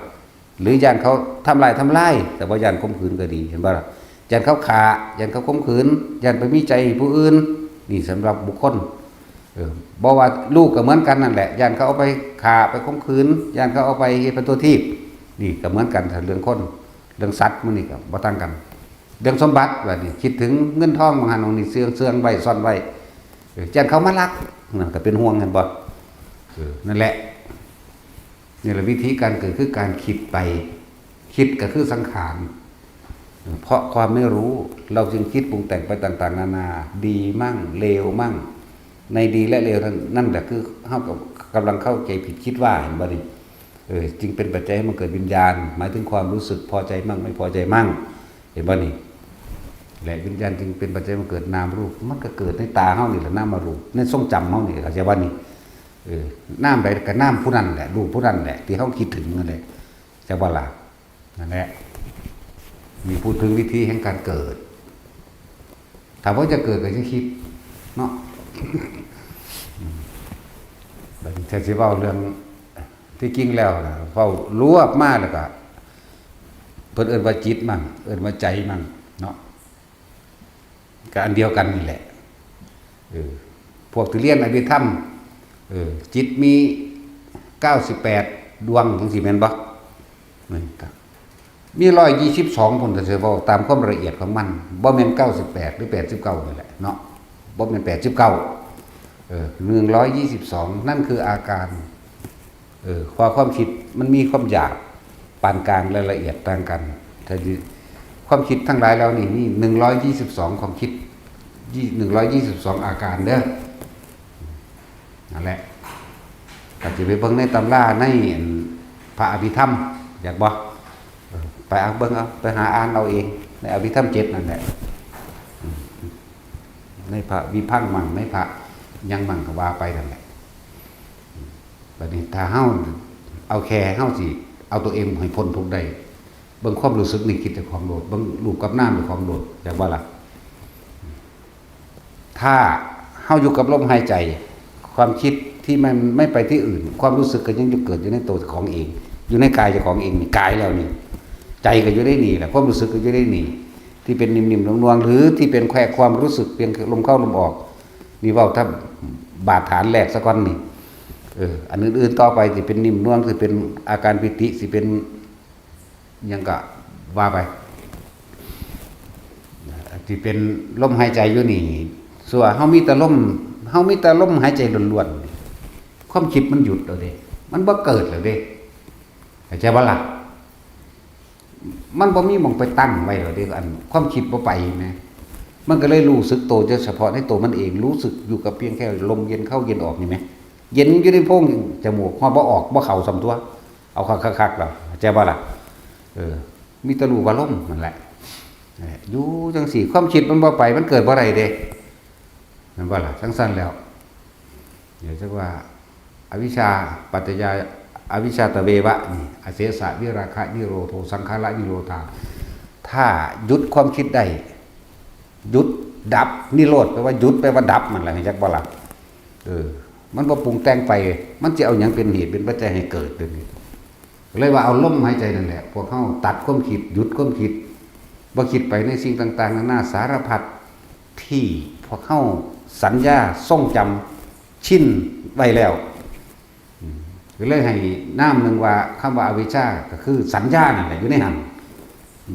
หรือย่านเขาทำลายทำลาย แต่ว่าย่านข่มขืนก็ดี เห็นบ่ล่ะ ย่านเขาฆ่า ย่านเขาข่มขืน ย่านไปมีใจให้ผู้อื่น นี่สำหรับบุคคล เออบ่ว่าลูกก็เหมือนกันนั่นแหละ ย่านเขาเอาไปฆ่าไปข่มขืน ย่านเขาเอาไปเฮ็ดเป็นตัวทีบ นี่ก็เหมือนกันถ้าเรื่องคน เรื่องสัตว์มื้อนี้ก็บ่ต่างกัน เรื่องสมบัติบัดนี้คิดถึงเงินทองบางหันบางนี่เสื่องเสื่องไว้ซ่อนไว้เออย่านเขามาลักนั่นก็เป็นห่วงหั่นบ่เออนั่นแหละ นี่แหละวิธีการเกิดคือการคิดไป คิดก็คือสังขาร เพราะความไม่รู้ เราจึงคิดปรุงแต่งไปต่างๆนานา ดีมั่งเลวมั่ง ในดีและเลวนั้นนั่นแหละคือเฮากับกำลังเข้าใจผิดคิดว่าเห็นบ่นี่เออจึงเป็นปัจจัยให้มันเกิดวิญญาณ หมายถึงความรู้สึกพอใจมั่งไม่พอใจมั่ง เห็นบ่นี่และวิญญาณจึงเป็นปัจจัยมันเกิดนามรูป มันก็เกิดในตาเฮานี่แหละนามรูปในทรงจำเฮานี่เข้าใจบ่นี่เออนามใดก็นามผู้นั้นแหละรูปผู้นั้นแหละที่เฮาคิดถึงนั่นแหละจักบ่ล่ะนั่นแหละนี่พูดถึงวิธีแห่งการเกิด ถ้าว่าจะเกิดก็จะคิดเนาะบัดนี้ถ้าสิเว้าเรื่องที่จริงแล้วนะเว้ารวบมาแล้วก็เพิ่นเอิ้นว่าจิตมั่งเอิ้นว่าใจมั่งเนาะก็อันเดียวกันนี่แหละเออพวกที่เรียนอภิธรรมเออจิตมีเก้าสิบแปดดวงจังซี่แม่นบ่แม่นครับ มีร้อยยี่สิบสองพุ้นถ้าสิเว้าตามความละเอียดของมันบ่แม่นเก้าสิบแปดหรือแปดสิบเก้านี่แหละเนาะบ่แม่นแปดสิบเก้าเออหนึ่งร้อยยี่สิบสองนั่นคืออาการเออความความคิดมันมีความหยาบปานกลางและละเอียดต่างกันถ้าสิความคิดทั้งหลายเหล่านี้มีหนึ่งร้อยยี่สิบสองความคิดยี่หนึ่งร้อยยี่สิบสองอาการเด้อ นั่นแหละก็จะไปเบิ่งในตำราในอันพระอภิธรรมอยากบ่เออไปเอาเบิ่งเอาไปหาอ่านเอาเองในอภิธรรมเจ็ดนั่นแหละอืมในพระวิพังค์มั่งในพระหยังมั่งก็ว่าไปนั่นแหละอืมบัดนี้ถ้าเฮาเอาแค่เฮาสิเอาตัวเองให้พ้นทุกข์ได้เบิ่งความรู้สึกนึกคิดเจ้าของโลดเบิ่งรูปกับนามเจ้าของโลดอยากบ่ล่ะ ถ้าเฮาอยู่กับลมหายใจ ความคิดที่มันไม่ไปที่อื่น ความรู้สึกก็ยังอยู่เกิดอยู่ในตัวของเอง อยู่ในกายเจ้าของเองนี่กายแล้วนี่ใจก็อยู่ได้นี่แหละความรู้สึกก็อยู่ได้นี่ที่เป็นนิ่มๆนวลๆหรือที่เป็นแค่ความรู้สึกเพียงลมเข้าลมออกนี่เว้าถ้าบาดฐานแรกซะก่อนนี่เอออันอื่นๆต่อไปสิเป็นนิ่มนวลสิเป็นอาการปีติสิเป็น ยังก็ว่าไปที่เป็นลมหายใจอยู่นี่ส่วนเฮามีแต่ลมเฮามีแต่ลมหายใจล้วนๆความคิดมันหยุดแล้วเด้มันบ่เกิดแล้วเด้เข้าใจบ่ล่ะมันบ่มีหม่องไปตั้งไว้แล้วเด้อันความคิดบ่ไปแหมมันก็เลยรู้สึกโตเฉพาะในตัวมันเองรู้สึกอยู่กับเพียงแค่ลมเย็นเข้าเย็นออกนี่แหมเย็นอยู่ในโพรงจมูกฮอดบ่ออกบ่เข้าส่ำตัว เอาคักๆๆแล้วเข้าใจบ่ล่ะเออมีแต่รู้ว่าลมนั่นแหละเอออยู่จังซี่ความคิดมันบ่ไปมันเกิดบ่ได้เด้แม่นบ่ล่ะจังซั่นแล้วเดี๋ยวจักว่า อวิชชาปัจจยา อวิชชาตเววะนี่ อเสสะวิราคะนิโรโธ สังขาระนิโรธา ถ้าหยุดความคิดได้ หยุดดับ นิโรธแปลว่าหยุด แปลว่าดับ มันแหละ จักบ่ล่ะ เออ มันบ่ปรุงแต่งไป มันจะเอาหยังเป็นเหตุเป็นปัจจัยให้เกิดเดี๋ยวนี้ เลยว่าเอาลมหายใจนั่นแหละ พวกเฮาตัดความคิด หยุดความคิด บ่คิดไปในสิ่งต่างๆนานาสารพัด ที่พวกเฮาสัญญาทรงจำชินไว้แล้ว อืม ก็เลยให้นามหนึ่งว่าคำว่าอวิชชาก็คือสัญญานั่นแหละ อยู่ในหั้น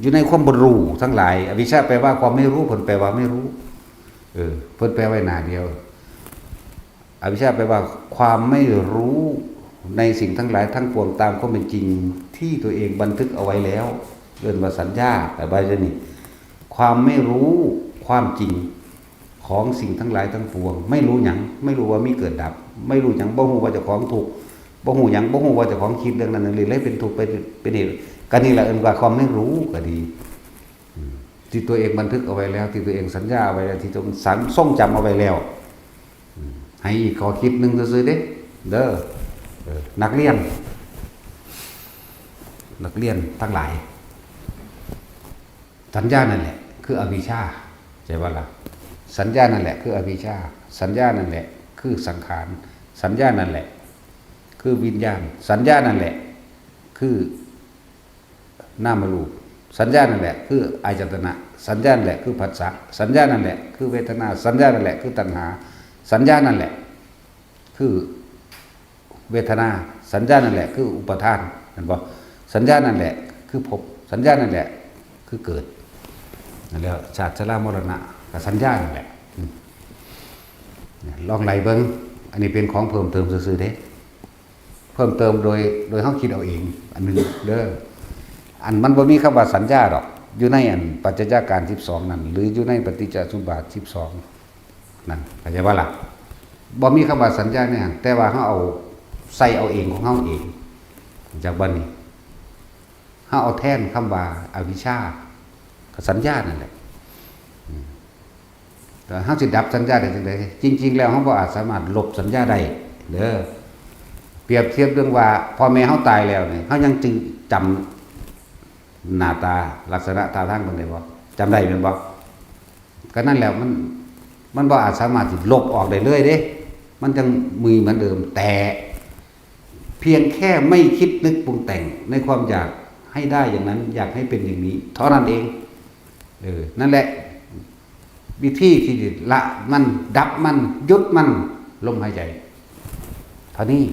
อยู่ในความบ่รู้ทั้งหลาย อวิชชาแปลว่าความไม่รู้ เพิ่นแปลว่าไม่รู้ เออ เพิ่นแปลไว้หน้าเดียว อวิชชาแปลว่าความไม่รู้ในสิ่งทั้งหลายทั้งปวงตามความเป็นจริงที่ตัวเองบันทึกเอาไว้แล้ว เรียกว่าสัญญา แต่ใบนี้ ความไม่รู้ความจริงของสิ่งทั้งหลายทั้งปวง ไม่รู้หยัง ไม่รู้ว่ามีเกิดดับ ไม่รู้หยัง บ่ฮู้ว่าเจ้าของทุกข์ บ่ฮู้หยัง บ่ฮู้ว่าเจ้าของคิดเรื่องนั้นเรื่องนี้ เลยเป็นทุกข์ เป็น เป็นเหตุ ก็นี่แหละเอิ้นว่าความไม่รู้ก็ดี อืม ที่ตัวเองบันทึกเอาไว้แล้ว ที่ตัวเองสัญญาเอาไว้แล้ว ที่ตัวเองสัง ทรงจำเอาไว้แล้ว อืม ให้อีกข้อคิดหนึ่งซื่อๆเด้ เด้อ เออ นักเรียน นักเรียนทั้งหลาย สัญญานั่นแหละ คืออวิชชา ใช่ปะล่ะ สัญญานั่นแหละ คืออวิชชา สัญญานั่นแหละ คือสังขาร สัญญานั่นแหละ คือวิญญาณ สัญญานั่นแหละ คือนามรูป สัญญานั่นแหละ คืออายตนะ สัญญานั่นแหละ คือผัสสะ สัญญานั่นแหละ คือเวทนา สัญญานั่นแหละ คือตัณหา สัญญานั่นแหละ คือเวทนา สัญญานั่นแหละ คืออุปาทาน เห็นบ่ สัญญานั่นแหละ คือภพ สัญญานั่นแหละ คือเกิด นั่นแหละ ชาติชรามรณะ ก็สัญญานั่นแหละ อืม ลองไล่เบิ่ง อันนี้เป็นของเพิ่มเติมซื่อๆเด้ เพิ่มเติมโดย โดยเฮาคิดเอาเอง อันหนึ่งเด้อ อันมันบ่มีคำว่าสัญญาดอก อยู่ในอันปัจจัยการสิบสองนั่น หรืออยู่ในปฏิจจสมุปบาทสิบสองนั่น เข้าใจบ่ล่ะ บ่มีคำว่าสัญญาในหั้น แต่ว่าเฮาเอาใส่เอาเองของเฮาเอง จากบัดนี้ เฮาเอาแทนคำว่าอวิชชา ก็สัญญานั่นแหละ อืม แต่เฮาสิดับสัญญาได้จั่งใด จริงๆแล้วเฮาบ่อาจสามารถลบสัญญาได้เด้อ เปรียบเทียบเรื่องว่าพ่อแม่เฮาตายแล้วนี่ เฮายังจื่อ จำหน้าตาลักษณะท่าทางเพิ่นได้บ่ จำได้แม่นบ่ ก็นั่นแหละ มัน มันบ่อาจสามารถสิลบออกได้เลยเด้ มันจั่งมีเหมือนเดิม แต่เพียงแค่ไม่คิดนึกปรุงแต่งในความอยากให้ได้อย่างนั้น อยากให้เป็นอย่างนี้ เท่านั้นเอง เออ นั่นแหละ วิธีที่ละมัน ดับมัน หยุดมัน ลมหายใจ เท่านี้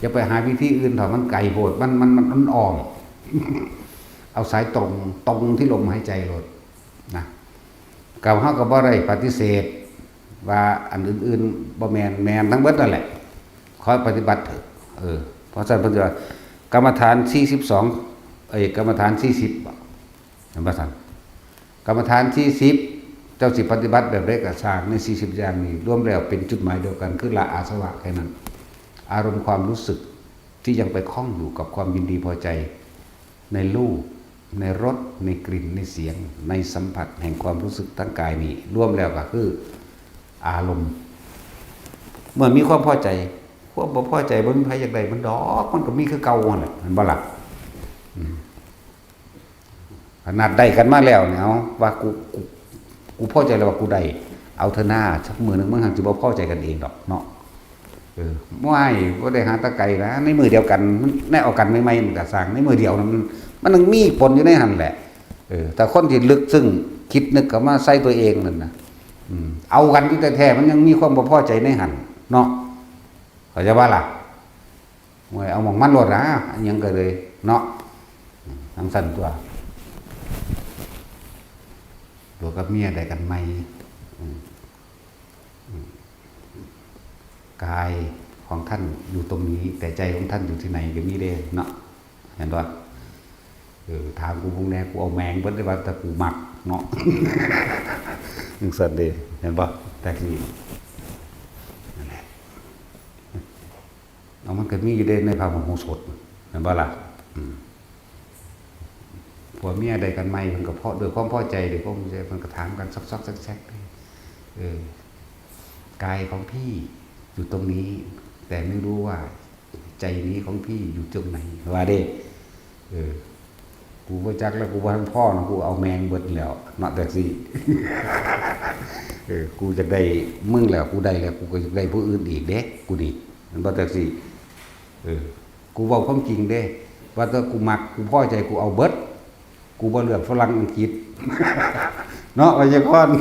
อย่าไปหาวิธีอื่นเถาะ มันไกลโพด มัน มัน มัน มันอ้อม เอาสายตรง ตรงที่ลมหายใจโลดนะ ก็เฮาก็บ่ได้ปฏิเสธว่าอันอื่นๆบ่แม่น แม่นทั้งเบิดนั่นแหละ ขอให้ปฏิบัติเถอะ เออ เพราะฉะนั้นเพิ่นว่ากรรมฐานสี่สิบสอง เอ้ย กรรมฐานสี่สิบ บ่ เห็นบ่ซั่น กรรมฐานสี่สิบ เจ้าสิปฏิบัติแบบใดก็ซ่าง ในสี่สิบอย่างนี้ รวมแล้วเป็นจุดหมายเดียวกัน คือละอาสวะแค่นั้น อารมณ์ความรู้สึกที่ยังไปคล้องอยู่กับความยินดีพอใจ ในรูป ในรส ในกลิ่น ในเสียง ในสัมผัสแห่งความรู้สึกทั้งกายนี้ รวมแล้วก็คืออารมณ์ เมื่อมีความพอใจ ความบ่พอใจ บ่มีไผอยากได้มันดอก มันก็มีคือเก่าหั่นแหละ แม่นบ่ล่ะ อืม ขนาดได้กันมาแล้วเนี่ย เอาว่ากู กู กูพอใจแล้วว่ากูได้ เอาเถอะหน้า สักมื้อหนึ่งมันสิบ่พอใจกันเองดอกเนาะ เออ บ่ให้ บ่ได้หาแตะไกลนะ ในมื้อเดียวกัน มัน ในเอากันใหม่ๆ มันก็ซ่าง ในมื้อเดียวนะ มัน มันต้องมีปนอยู่ในหั่นแหละ เออ แต่คนที่ลึกซึ้ง คิดนึกเข้ามาใส่ตัวเองนั่นนะ อืม เอากันอยู่แท้ๆ มันยังมีความบ่พอใจในหั่นเนาะ เข้าใจบ่ล่ะ โอ้ย เอาหม่องมันโลดนะ อันหยังก็เลยเนาะ อืม จั่งซั่นตั๊ว ผัวกับเมียได้กันใหม่ อืม อืม กายของท่านอยู่ตรงนี้ แต่ใจของท่านอยู่ที่ไหนก็มีเด้เนาะ เห็นบ่ เออ ถามกูพวกแน่ กูเอาแม่งเบิดเลยว่าแต่กูมักเนาะ จั่งซั่นเด้ เห็นบ่ แต่กี้ นั่นแหละ เอามันก็มีอยู่เด้ในพระมโหสถ เห็นบ่ล่ะ อืม ผัวเมียได้กันใหม่ มันก็เพราะด้วยความพอใจ ด้วยความพอใจ มันก็ถามกันซอกๆแซกๆ เออ กายของพี่อยู่ตรงนี้ แต่ไม่รู้ว่าใจนี้ของพี่อยู่ตรงไหน ว่าเด้ เออ กูบ่จักแล้ว กูบ่ทันพ้อเนาะ กูเอาแม่งเบิดแล้วเนาะ จั่งซี้ เออ กูอยากได้มึงแล้ว กูได้แล้ว กูก็อยากได้ผู้อื่นอีกเด้ กูนี่ มันบ่จั่งซี้ เออ กูเว้าความจริงเด้ ว่าแต่กูมัก กูพอใจ กูเอาเบิด กูบ่เลือกฝรั่งอังกฤษ เนาะ ไวยากรณ์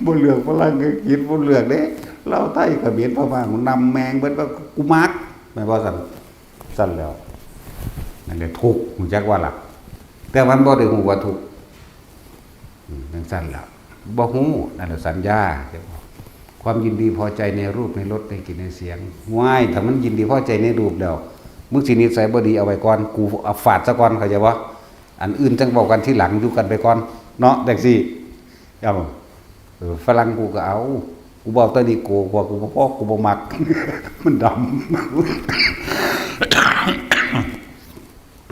บ่เลือกฝรั่งอังกฤษ บ่เลือกเด้ ลาว ไทย เขมร พม่า กูนำแม่งเบิด ว่ากูมัก แม่นบ่ซั่น ซั่นแล้ว นั่นแหละทุกข์ ฮู้จักว่าล่ะ แต่มันบ่ได้ฮู้ว่าทุกข์ อืม จั่งซั่นล่ะ บ่ฮู้ นั่นแหละสัญญา ความยินดีพอใจในรูป ในรส ในกลิ่น ในเสียง ว้าย ถ้ามันยินดีพอใจในรูปแล้ว มึงสินิสัยบ่ดีเอาไว้ก่อน กูเอาฟาดซะก่อน เข้าใจบ่ อันอื่นจั่งเว้ากันทีหลัง อยู่กันไปก่อน เนาะ จั่งซี้ เอ้า เออ ฝรั่งกูก็เอา กูเว้าแต่นี้ กูว่ากูบ่พ้อ กูบ่มัก มันดำ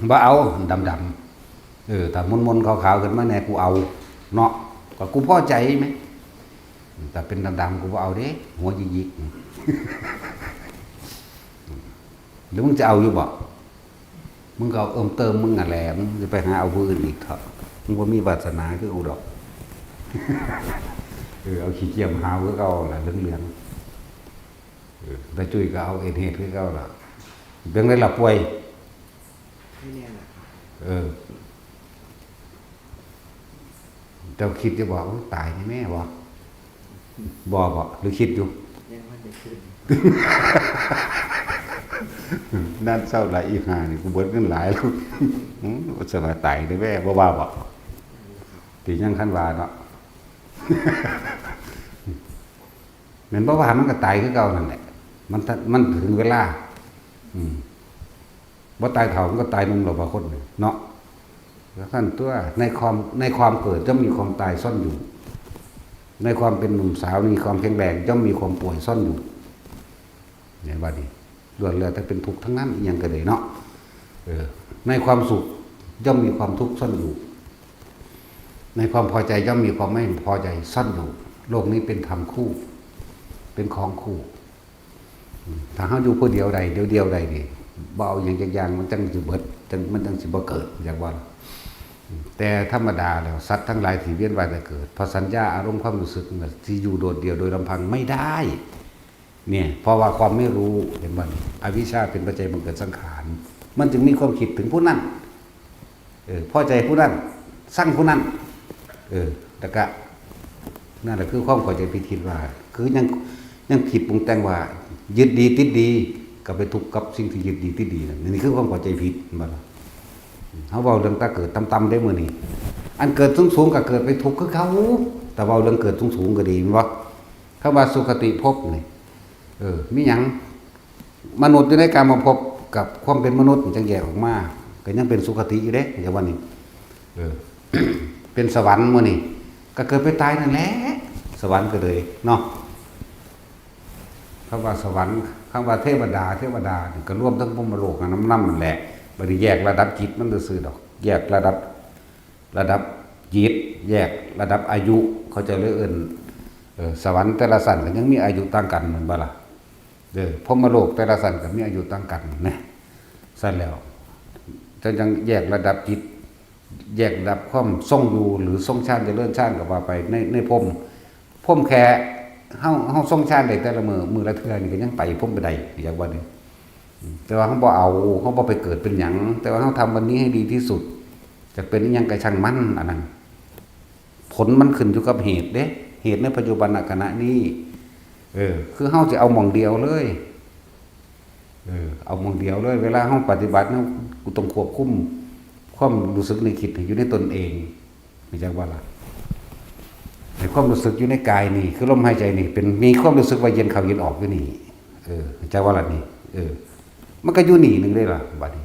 บ่เอา ดำๆ เออ ถ้ามนๆ ขาวๆ ขึ้นมาแหน่ กูเอา เนาะ ก็กูพอใจแหม ถ้าเป็นดำๆ กูบ่เอาเด้ หัวหยิกๆ หรือมึงจะเอาอยู่บ่ มึงก็เอาเอิ้มเติมมึงนั่นแหละ มึงจะไปหาเอาผู้อื่นอีกเถาะ มึงบ่มีวาสนาคือกูดอก เออ เอาขี้เกียจหาวคือเก่าล่ะ เหลืองๆ เออ ตาจุ้ยก็เอาเอดส์เอดส์คือเก่าล่ะ เป็นไงล่ะ ป่วย ไม่แน่ล่ะครับ เออ เจ้าคิดจะบอกว่าตายนี่แม่บ่ บ่บ่ หรือคิดอยู่ ยังว่าจะขึ้น นั่นเศร้าหลายอีห่านี่ กูเบิดเงินหลายแล้ว อืม สบายตายได้แม่ บ่ว่าบ่ ตียังคันว่าเนาะ แม่นบ่ว่ามันก็ตายคือเก่านั่นแหละ มัน มันถึงเวลา อืม บ่ตายเฒ่ามันก็ตายหนุ่มแล้วบางคนนี่เนาะ แล้วซั่นตัว ในความ ในความเกิดย่อมมีความตายซ่อนอยู่ ในความเป็นหนุ่มสาวมีความแข็งแรงย่อมมีความป่วยซ่อนอยู่ เนี่ยว่าดี ล้วนแล้วแต่เป็นทุกข์ทั้งนั้น อิหยังก็ได้เนาะ เออ ในความสุขย่อมมีความทุกข์ซ่อนอยู่ ในความพอใจย่อมมีความไม่พอใจซ่อนอยู่ โลกนี้เป็นธรรมคู่ เป็นของคู่ ถ้าเฮาอยู่ผู้เดียวใด เดียวๆ ใดนี่ บ่เอาหยังจักอย่าง มันจั่งสิเบิด จั่ง มันจั่งสิบ่เกิด อยากว่า แต่ธรรมดาแล้ว สัตว์ทั้งหลายที่เวียนว่ายตายเกิด เพราะสัญญาอารมณ์ความรู้สึกมันสิอยู่โดดเดี่ยวโดยลำพังไม่ได้ เนี่ย เพราะว่าความไม่รู้ เห็นบ่นี่ อวิชชาเป็นปัจจัยบังเกิดสังขาร มันจึงมีความคิดถึงผู้นั้น เออ พอใจผู้นั้น ซังผู้นั้น เออ แล้วก็ นั่นแหละคือความเข้าใจผิด คิดว่า คือยัง ยังคิดปรุงแต่งว่า ยึดดีติดดี ก็ไปทุกข์กับสิ่งที่ยึดดีติดดีนั่น นี่คือความเข้าใจผิด เห็นบ่ล่ะ เฮาเว้าเรื่องตาเกิดต่ำๆ เด้มื้อนี้ อันเกิดสูงๆ ก็เกิดไปทุกข์คือเก่า แต่เว้าเรื่องเกิดสูงๆ ก็ดี แม่นบ่ คำว่าสุคติภพนี่ เออ มีหยัง มนุษย์อยู่ในกามภพกับความเป็นมนุษย์มันจั่งแยกออกมา ก็ยังเป็นสุคติอยู่เด้ อย่าว่านี่ เออ เป็นสวรรค์มื้อนี้ ก็เกิดไปตายนั่นแหละ สวรรค์ก็เลยเนาะ คำว่าสวรรค์ คำว่าเทวดา เทวดานี่ก็รวมทั้งพรหมโลกนำๆ นั่นแหละ บ่ได้แยกระดับจิตมันซื่อๆ ดอก แยกระดับ ระดับจิต แยกระดับอายุ เข้าใจเลย เอิ้น เออ สวรรค์แต่ละชั้นก็ยังมีอายุต่างกัน แม่นบ่ล่ะ เด้อ พรหมโลกแต่ละชั้นก็มีอายุต่างกันนะ ซั่นแล้ว จะยังแยกระดับจิต แยกระดับความทรงอยู่ หรือทรงฌาน เจริญฌานก็ว่าไป ใน ในพรหม พรหมแค่เฮา เฮาทรงฌานได้แต่ละมื้อ มื้อละเทื่อนี่ก็ยังไปพรหมไปได้ อยากว่านี่ แต่ว่าเฮาบ่เอา เฮาบ่ไปเกิดเป็นหยัง แต่ว่าเฮาทำวันนี้ให้ดีที่สุด จะเป็นอิหยังก็ช่างมัน อันนั้น ผลมันขึ้นอยู่กับเหตุเด้ เหตุในปัจจุบันขณะนี้ เออ คือเฮาสิเอาหม่องเดียวเลย เออ เอาหม่องเดียวเลย เวลาเฮาปฏิบัติเฮา กูต้องควบคุมความรู้สึกนึกคิดให้อยู่ในตนเอง รู้จักบ่ล่ะ ให้ความรู้สึกอยู่ในกายนี่ คือลมหายใจนี่ เป็น มีความรู้สึกว่าเย็นเข้าเย็นออกอยู่นี่ เออ รู้จักบ่ล่ะนี่ เออ มันก็อยู่นี่หนึ่งเด้ล่ะ บัดนี้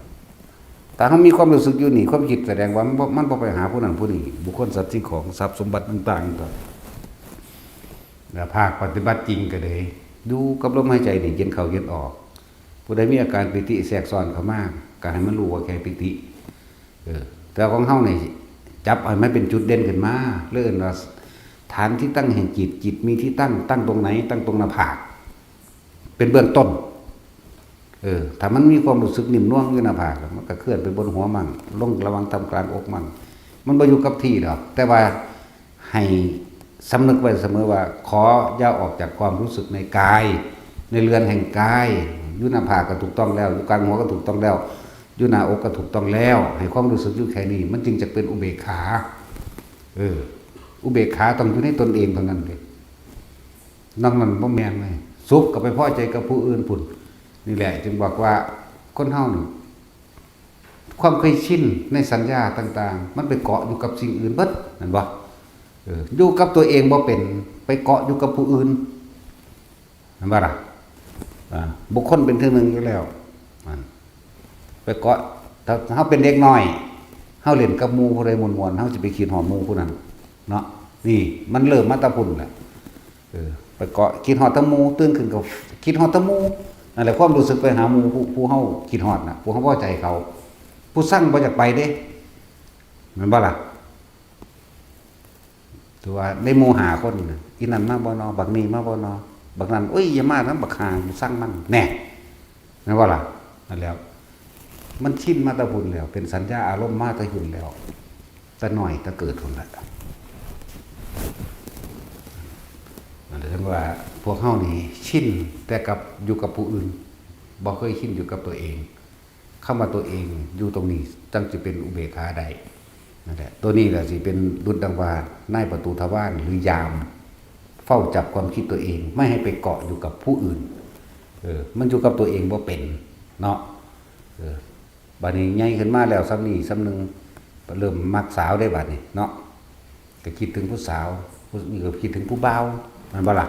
ถ้าเฮามีความรู้สึกอยู่นี่ ความคิดแสดงว่ามันบ่ มันบ่ไปหาผู้นั้นผู้นี้ บุคคล สัตว์ สิ่งของ ทรัพย์สมบัติต่างๆ ก็ แล้วภาคปฏิบัติจริงก็เลย อยู่กับลมหายใจนี่ เย็นเข้าเย็นออก ผู้ใดมีอาการปีติแทรกซ้อนเข้ามา ก็ให้มันรู้ว่าแค่ปีติ เออ แต่ของเฮานี่ จับให้มันเป็นจุดเด่นขึ้นมา เรียกว่าฐานที่ตั้งแห่งจิต จิตมีที่ตั้ง ตั้งตรงไหน ตั้งตรงหน้าผาก เป็นเบื้องต้น เออ ถ้ามันมีความรู้สึกนิ่มนวลอยู่หน้าผาก มันก็เคลื่อนไปบนหัวมั่ง ลงระหว่างท่ามกลางอกมั่ง มันบ่อยู่กับที่ดอก แต่ว่าให้สำนึกไว้เสมอว่า ขออย่าออกจากความรู้สึกในกาย ในเรือนแห่งกาย อยู่หน้าผากก็ถูกต้องแล้ว อยู่กลางหัวก็ถูกต้องแล้ว อยู่หน้าอกก็ถูกต้องแล้ว ให้ความรู้สึกอยู่แค่นี้ มันจึงจะเป็นอุเบกขา เออ อุเบกขาต้องอยู่ในตนเองเท่านั้นเลย นอกนั้นบ่แม่นเลย สุขก็ไปพอใจกับผู้อื่นพุ้น นี่แหละ จึงบอกว่าคนเฮานี่ ความเคยชินในสัญญาต่างๆ มันไปเกาะอยู่กับสิ่งอื่นเบิด แม่นบ่ เออ อยู่กับตัวเองบ่เป็น ไปเกาะอยู่กับผู้อื่น แม่นบ่ล่ะ อ่า บุคคลเป็นที่หนึ่งอยู่แล้ว อ่า ไปเกาะ ถ้าเฮาเป็นเด็กน้อย เฮาเล่นกับหมู่ผู้ใดม่วนๆ เฮาสิไปคิดฮอดหมู่ผู้นั้น เนาะ นี่ มันเริ่มมาแต่พุ้นแหละ เออ ไปเกาะ คิดฮอดแต่หมู่ ตื่นขึ้นก็คิดฮอดแต่หมู่ นั่นแหละ ความรู้สึกไปหาหมู่ ผู้ ผู้เฮาคิดฮอดน่ะ ผู้เฮาพอใจเขา ผู้ซังบ่อยากไปเด้ แม่นบ่ล่ะ ถือว่าในหมู่ห้าคนน่ะ อีนั่นมาบ่นอ บักนี่มาบ่นอ บักนั่น โอ้ย อย่ามานำบักห่า ซังมัน แน่ แม่นบ่ล่ะ นั่นแหล้ว มันชินมาแต่พุ้นแล้ว เป็นสัญญาอารมณ์มาแต่พุ้นแล้ว แต่น้อยแต่เกิดพุ้นแหละ นั่นแหละ จั่งว่าพวกเฮานี่ชินแต่กับ อยู่กับผู้อื่น บ่เคยชินอยู่กับตัวเอง คำว่าตัวเองอยู่ตรงนี้ จั่งสิเป็นอุเบกขาได้ นั่นแหละ ตัวนี้แหละสิเป็นดุจดังว่า นายประตูทวาร หรือยาม เฝ้าจับความคิดตัวเอง ไม่ให้ไปเกาะอยู่กับผู้อื่น เออ มันอยู่กับตัวเองบ่เป็น เนาะ เออ บัดนี้ใหญ่ขึ้นมาแล้ว ส่ำนี้ส่ำหนึ่ง เริ่มมักสาวได้บัดนี้ เนาะ ก็คิดถึงผู้สาว ผู้นี้ก็คิดถึงผู้บ่าว แม่นบ่ล่ะ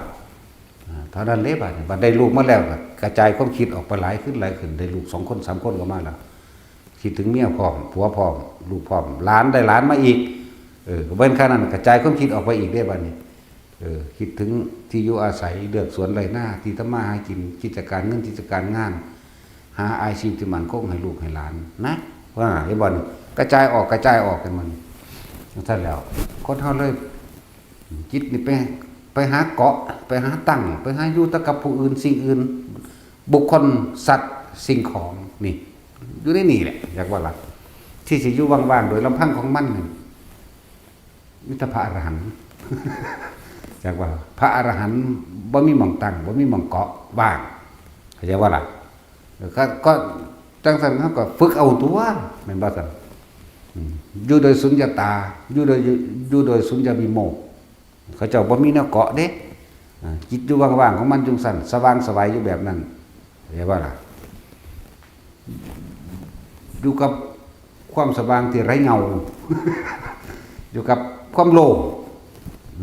อ่า เท่านั้นเลยบัดนี้ บัดได้ลูกมาแล้วก็กระจายความคิดออกไปหลายขึ้น หลายขึ้น ได้ลูกสองคนสามคนก็มาแล้ว คิดถึงเมียพร้อม ผัวพร้อม ลูกพร้อม หลาน ได้หลานมาอีก เออ ก็บ่แม่นแค่นั้น กระจายความคิดออกไปอีกเด้บัดนี้ เออ คิดถึงที่อยู่อาศัย เลือกสวนไร่นา ที่ทำมาหากิน กิจการเงิน กิจการงาน หาอาชีพที่มั่นคงให้ลูกให้หลานนะ ว่า เห็นบ่นี่ กระจายออก กระจายออกกันมัน ซั่นแล้ว คนเฮาเลย จิตนี่ไป ไปหาเกาะ ไปหาตั้ง ไปหาอยู่แต่กับผู้อื่น สิ่งอื่น บุคคล สัตว์ สิ่งของ นี่ อยู่ในนี่แหละ อยากว่าล่ะ ที่สิอยู่ว่างๆ โดยลำพังของมันนี่ มีแต่พระอรหันต์ อยากว่า พระอรหันต์บ่มีหม่องตั้ง บ่มีหม่องเกาะ ว่าง เข้าใจบ่ล่ะ เออ ก็ ก็จั่งซั่น เฮาก็ฝึกเอาตั๊ว แม่นบ่ซั่น อืม อยู่โดยสุญญตา อยู่โดย อยู่โดยสุญญวิโมกข์ เขาเจ้าบ่มีแนวเกาะเด้ อ่า จิตอยู่ว่างๆ ของมันจั่งซั่น สว่างไสวอยู่แบบนั้น เข้าใจบ่ล่ะ อยู่กับความสว่างที่ไร้เงา อยู่กับความโล่ง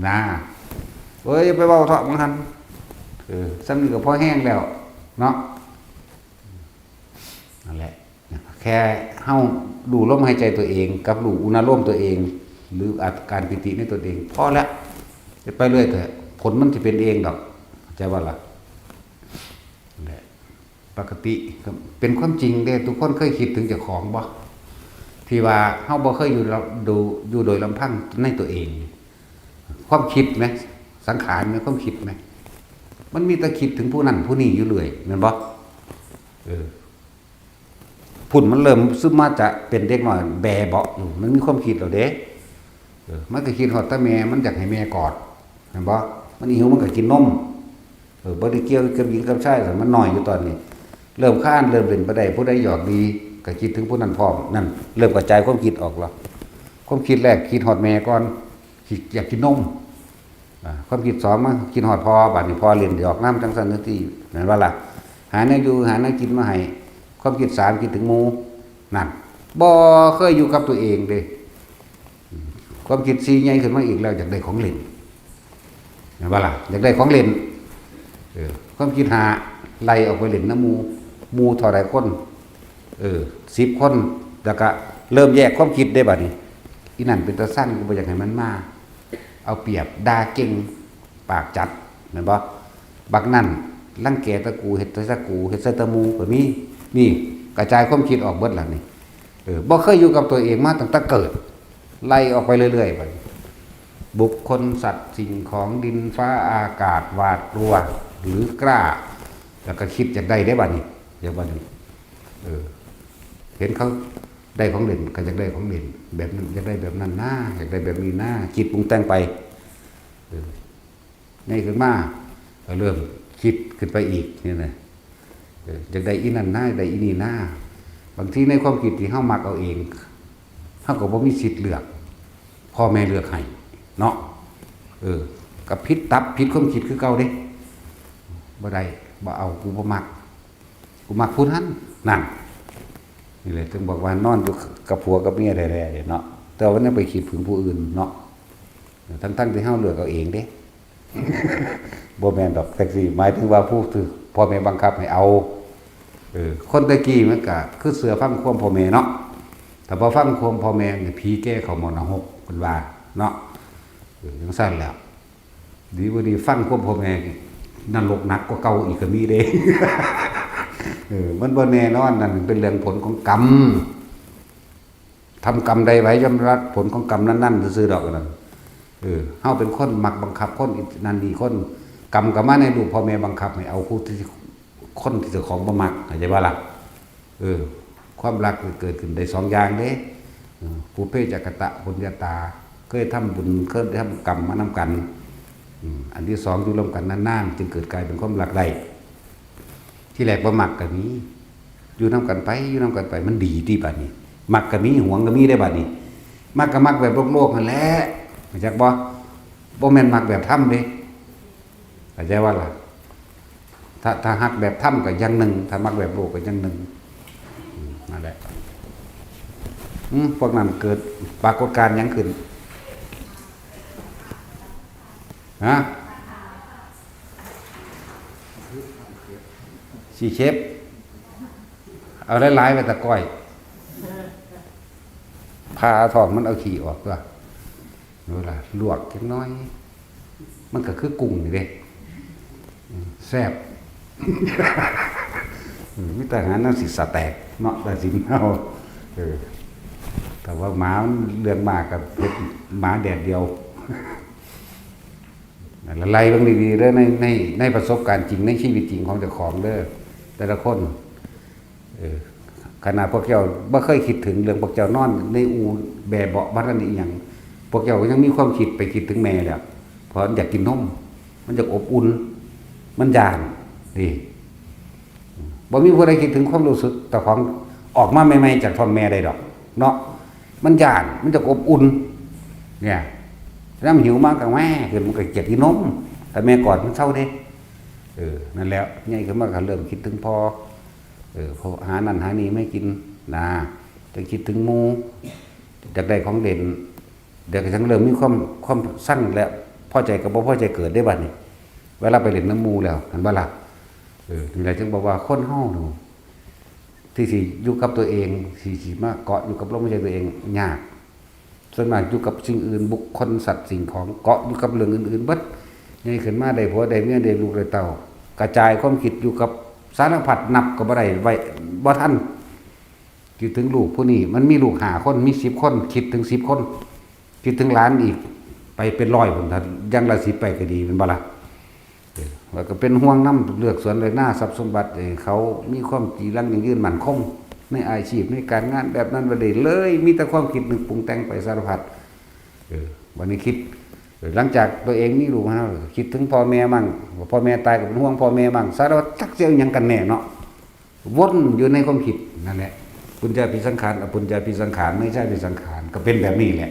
นะ เอ้ย อย่าไปเว้าเถาะ บางหัน เออ ส่ำนี้ก็พอแฮงแล้ว เนาะ นั่นแหละ แค่เฮารู้ลมหายใจตัวเอง กับรู้อุณาโลมตัวเอง หรืออาการปีติในตัวเอง พอแล้ว จะไปเรื่อยเถอะ ผลมันสิเป็นเองดอก เข้าใจบ่ล่ะ นั่นแหละ ปกติก็เป็นความจริงเด้ ทุกคนเคยคิดถึงเจ้าของบ่ ที่ว่าเฮาบ่เคยอยู่ลำ ดู อยู่โดยลำพังในตัวเอง ความคิดไหม สังขารไหม ความคิดไหม มันมีแต่คิดถึงผู้นั้นผู้นี้อยู่เรื่อย แม่นบ่ เออ พุ้นมันเริ่มซึมมาจะเป็นเด็กน้อยแบเบาะอยู่ มันมีความคิดแล้วเด้ เออ มันก็คิดฮอดแต่แม่ มันอยากให้แม่กอด แม่นบ่ มันหิวมันก็กินนม เออ บ่ได้เกี่ยวกับหญิงกับชาย มันน้อยอยู่ตอนนี้ เริ่มคลาน เริ่มเล่นไปได้ ผู้ใดหยอกดี ก็คิดถึงผู้นั้นพร้อม นั่น เริ่มกระจายความคิดออกแล้ว ความคิดแรกคิดฮอดแม่ก่อน คิดอยากกินนม อ่า ความคิดสองมาคิดฮอดพ่อ บัดนี้พ่อเล่นหยอกนำจั่งซั่นจั่งซี้ แม่นบ่ล่ะ หาแนวอยู่ หาแนวกินมาให้ ความคิดสามคิดถึงหมู่ นั่น บ่เคยอยู่กับตัวเองเด้ อืม ความคิดสี่ใหญ่ขึ้นมาอีกแล้ว อยากได้ของเล่น แม่นบ่ล่ะ อยากได้ของเล่น เออ ความคิดห้าไล่ออกไปเล่นนำหมู่ หมู่เท่าใดคน เออ สิบคน แล้วก็เริ่มแยกความคิดเด้บัดนี้ อีนั่นเป็นตาซัง กูบ่อยากให้มันมา เอาเปรียบ ด่าเก่ง ปากจัด แม่นบ่ บักนั่นรังแกแต่กู เฮ็ดแต่กู เฮ็ดใส่แต่หมู่ก็มี นี่ กระจายความคิดออกเบิดแล้วนี่ เออ บ่เคยอยู่กับตัวเองมาตั้งแต่เกิด ไล่ออกไปเรื่อยๆ บัดนี้ บุคคล สัตว์ สิ่งของ ดิน ฟ้า อากาศ หวาดกลัว หรือกล้า แล้วก็คิดอยากได้ได้บัดนี้ อยากบัดนี้ เออ เห็นเขาได้ของเล่นก็อยากได้ของเล่น แบบนั้นอยากได้แบบนั้นนะ อยากได้แบบนี้นะ คิดปรุงแต่งไป เออ ใหญ่ขึ้นมาก็เริ่มคิดขึ้นไปอีกนี่นะ เออ อยากได้อีนั่นนะ อยากได้อีนี่นะ บางทีในความคิดที่เฮามักเอาเอง เฮาก็บ่มีสิทธิ์เลือก พ่อแม่เลือกให้เนาะ เออ ก็ผิดตับผิดความคิดคือเก่าเด้ บ่ได้ บ่เอา กูบ่มัก กูมักผู้นั้น นั่น นี่แหละถึงบอกว่านอนอยู่กับผัวกับเมียแท้ๆเนาะ แต่ว่ามันยังไปคิดถึงผู้อื่นเนาะ ทั้งๆที่เฮาเลือกเอาเองเด้ บ่แม่นดอก จั่งซี้ หมายถึงว่าผู้ถืกพ่อแม่บังคับให้เอา เออ คนแต่กี้มันก็คือเชื่อฟังความพ่อแม่เนาะ ถ้าบ่ฟังความพ่อแม่นี่ผีแก่เข้าหม้อนรกเพิ่นว่าเนาะ เออ จั่งซั้นแหล้ว ดีบ่ดีฟังความพ่อแม่ นรกหนักกว่าเก่าอีกก็มีเด้ เออ มันบ่แน่นอน นั่นเป็นเรื่องผลของกรรม ทำกรรมใดไว้ย่อมรับผลของกรรมนั้นๆซื่อๆดอกนั่น เออ เฮาเป็นคนมักบังคับคนนั่นนี่คน กรรมก็มาในรูปพ่อแม่บังคับให้เอาผู้ที่ คนที่เจ้าของบ่มัก เข้าใจบ่ล่ะ เออ ความรักเกิดขึ้นได้สองอย่างเด้ เออ ปุพเพจกตปุญญาตา เคยทำบุญ เคยทำกรรมมานำกัน อืม อันที่สองอยู่ร่วมกันนานๆ จึงเกิดกลายเป็นความรักได้ ที่แรกบ่มักก็มี อยู่นำกันไป อยู่นำกันไป มันดีติบัดนี้ มักก็มี หวงก็มีได้บัดนี้ มักก็มักแบบโลกๆนั่นแหละ เข้าใจบ่ บ่แม่นมักแบบธรรมเด้ เข้าใจบ่ล่ะ ถ้า ถ้าฮักแบบธรรมก็อย่างหนึ่ง ถ้ามักแบบโลกก็อย่างหนึ่ง อืม นั่นแหละ อืม พวกนั้นเกิดปรากฏการณ์หยังขึ้น ฮะ สิเข็บ เอาหลายๆไว้ตะก้อย ผ่าท้องมันเอาขี้ออกตัว เวลาลวกจักหน่อย มันก็คือกุ้งนี่เด้ อืม แซ่บ อืม มีแต่อาหารแนวสิสะแตกเนาะ แต่สิเฮา เออ แต่ว่าหมามันเรื่องมากกับเฮ็ดหมาแดดเดียว นั่นล่ะ ไล่เบิ่งดีๆเด้อ ใน ใน ในประสบการณ์จริง ในชีวิตจริงของเจ้าของเด้อ แต่ละคน เออ ขนาดพวกเจ้าบ่เคยคิดถึงเรื่องพวกเจ้านอนในอู่แบเบาะ บ่ทันได้อิหยัง พวกเจ้าก็ยังมีความคิดไปคิดถึงแม่แล้ว เพราะมันอยากกินนม มันอยากอบอุ่น มันย้าน นี่ บ่มีผู้ใดคิดถึงความรู้สึกเจ้าของออกมาใหม่ๆจากท้องแม่ได้ดอก เนาะ มันย้าน มันอยากอบอุ่น เนี่ย นำหิวมาก็แหว่ขึ้น มันก็อยากกินนม ถ้าแม่กอดมันเซาเด้ เออ นั่นแหละ ใหญ่ขึ้นมาก็เริ่มคิดถึงพ่อ เออ พ่อหานั่นหานี่มาให้กิน นะ จั่งคิดถึงหมู่ อยากได้ของเล่น เดี๋ยวก็จั่งเริ่มมีความ ความซังและพอใจกับบ่พอใจเกิดได้บัดนี้ เวลาไปเล่นนำหมู่แล้ว หันบ่ล่ะ เออ นี่แหละจึงบอกว่าคนเฮานี่ ที่สิอยู่กับตัวเอง ที่สิมาเกาะอยู่กับลมหายใจตัวเอง ยาก ส่วนมากอยู่กับสิ่งอื่น บุคคล สัตว์ สิ่งของ เกาะอยู่กับเรื่องอื่นๆเบิด ใหญ่ขึ้นมาได้ผัวได้เมียได้ลูกได้เต้า กระจายความคิดอยู่กับสารพัด นับก็บ่ได้ ไว้บ่ทัน คิดถึงลูกผู้นี้ มันมีลูกห้าคน มีสิบคน คิดถึงสิบคน คิดถึงหลานอีก ไปเป็นร้อยพุ้น ถ้าอย่างละสิบไปก็ดี แม่นบ่ล่ะ เออ แล้วก็เป็นห่วงนำ เลือกสวนเลือกนา ทรัพย์สมบัติ ให้เขามีความจีรังยั่งยืนมั่นคง ในอาชีพ ในการงาน แบบนั้นบ่ได้เลย มีแต่ความคิดนึกปรุงแต่งไปสารพัด เออ วันนี้คิด เออ หลังจากตัวเองมีลูกมาแล้ว คิดถึงพ่อแม่มั่ง พ่อแม่ตายก็เป็นห่วงพ่อแม่มั่ง สารพัด จักสิเอาหยังกันแน่เนาะ วนอยู่ในความคิดนั่นแหละ ปุญญาภิสังขาร อปุญญาภิสังขาร เนยชาภิสังขาร ก็เป็นแบบนี้แหละ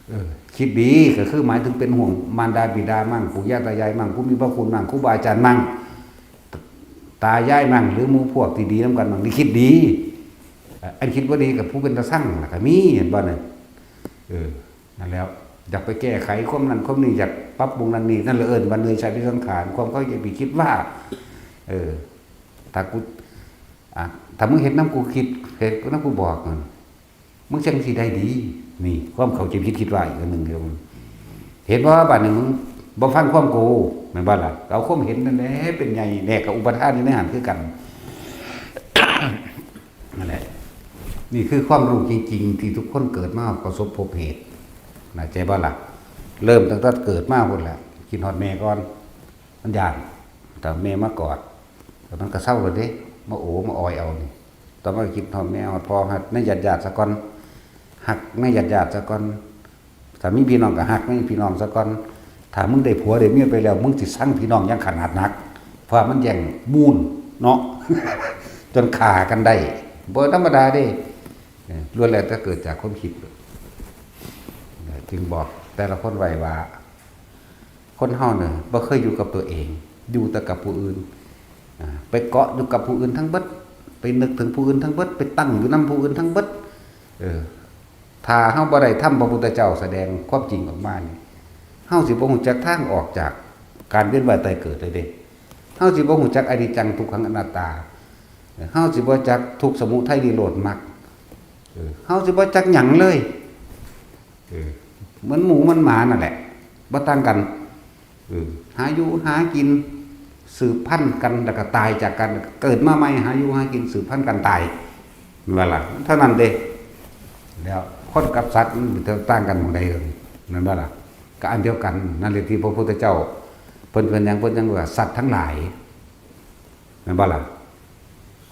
เออ คิดดีก็คือหมายถึงเป็นห่วงมารดาบิดามั่ง ปู่ย่าตายายมั่ง ผู้มีพระคุณมั่ง ครูบาอาจารย์มั่ง ตายายมั่ง หรือหมู่พวกที่ดีนำกันมั่ง นี่คิดดี อันคิดบ่ดีกับผู้เป็นตาซังล่ะก็มี เห็นบ่เนี่ย เออ นั่นแหล้ว อยากไปแก้ไขความนั้นความนี้ อยากปรับปรุงนั่นนี่ นั่นแหละเอิ้นว่าเนยชาภิสังขาร ความเข้าใจผิดคิดว่า เออ ถ้ากู อ่ะ ถ้ามึงเฮ็ดนำกูคิด เฮ็ดนำกูบอกนั่น มึงจั่งสิได้ดี นี่ ความเข้าใจผิดคิดว่าอีกอันหนึ่งเดียว เห็นบ่ บัดนี้มึงบ่ฟังความกู แม่นบ่ล่ะ เอาความเห็นนั่นแหละเป็นใหญ่ แน่ก็อุปาทานอยู่ในหั้นคือกัน นั่นแหละ นี่คือความรู้จริงๆที่ทุกคนเกิดมาประสบพบเหตุ เข้าใจบ่ล่ะ เริ่มตั้งแต่เกิดมาพุ้นแหละ คิดฮอดแม่ก่อน มันย้าน ถ้าแม่มากอด มันก็เซาแล้วเด้ มาโอมาออยเอานี่ ต่อมาก็คิดฮอดแม่ฮอดพ่อ ฮักในญาติๆ ซะก่อน ฮักในญาติๆ ซะก่อน ถ้ามีพี่น้องก็ฮักในพี่น้องซะก่อน ถ้ามึงได้ผัวได้เมียไปแล้ว มึงสิซังพี่น้องอย่างขนาดนัก เพราะว่ามันแย่งมูลเนาะ จนฆ่ากันได้ บ่ธรรมดาเด้ เออ ล้วนแล้วแต่เกิดจากความคิด เออ จึงบอกแต่ละคนไว้ว่า คนเฮาเนี่ยบ่เคยอยู่กับตัวเอง อยู่แต่กับผู้อื่น อ่า ไปเกาะอยู่กับผู้อื่นทั้งเบิด ไปนึกถึงผู้อื่นทั้งเบิด ไปตั้งอยู่นำผู้อื่นทั้งเบิด เออ ถ้าเฮาบ่ได้ธรรมพระพุทธเจ้าแสดงความจริงออกมานี่ เฮาสิบ่ฮู้จักทางออกจากการเวียนว่ายตายเกิดเลยเด้ เฮาสิบ่ฮู้จักอนิจจังทุกขังอนัตตา เฮาสิบ่จักทุกข์สมุทัยนิโรธมรรค เออ เฮาสิบ่จักหยังเลย เออ เหมือนหมูเหมือนหมานั่นแหละ บ่ต่างกัน เออ หาอยู่หากิน สืบพันธุ์กัน แล้วก็ตายจากกัน เกิดมาใหม่ หาอยู่หากิน สืบพันธุ์กันตาย แม่นบ่ล่ะ เท่านั้นเด้ แล้วคนกับสัตว์มันต่างกันหม่องใดเอ่ย แม่นบ่ล่ะ ก็อันเดียวกัน นั่นแหละที่พระพุทธเจ้า เพิ่น เพิ่นหยัง เพิ่นหยังว่าสัตว์ทั้งหลาย แม่นบ่ล่ะ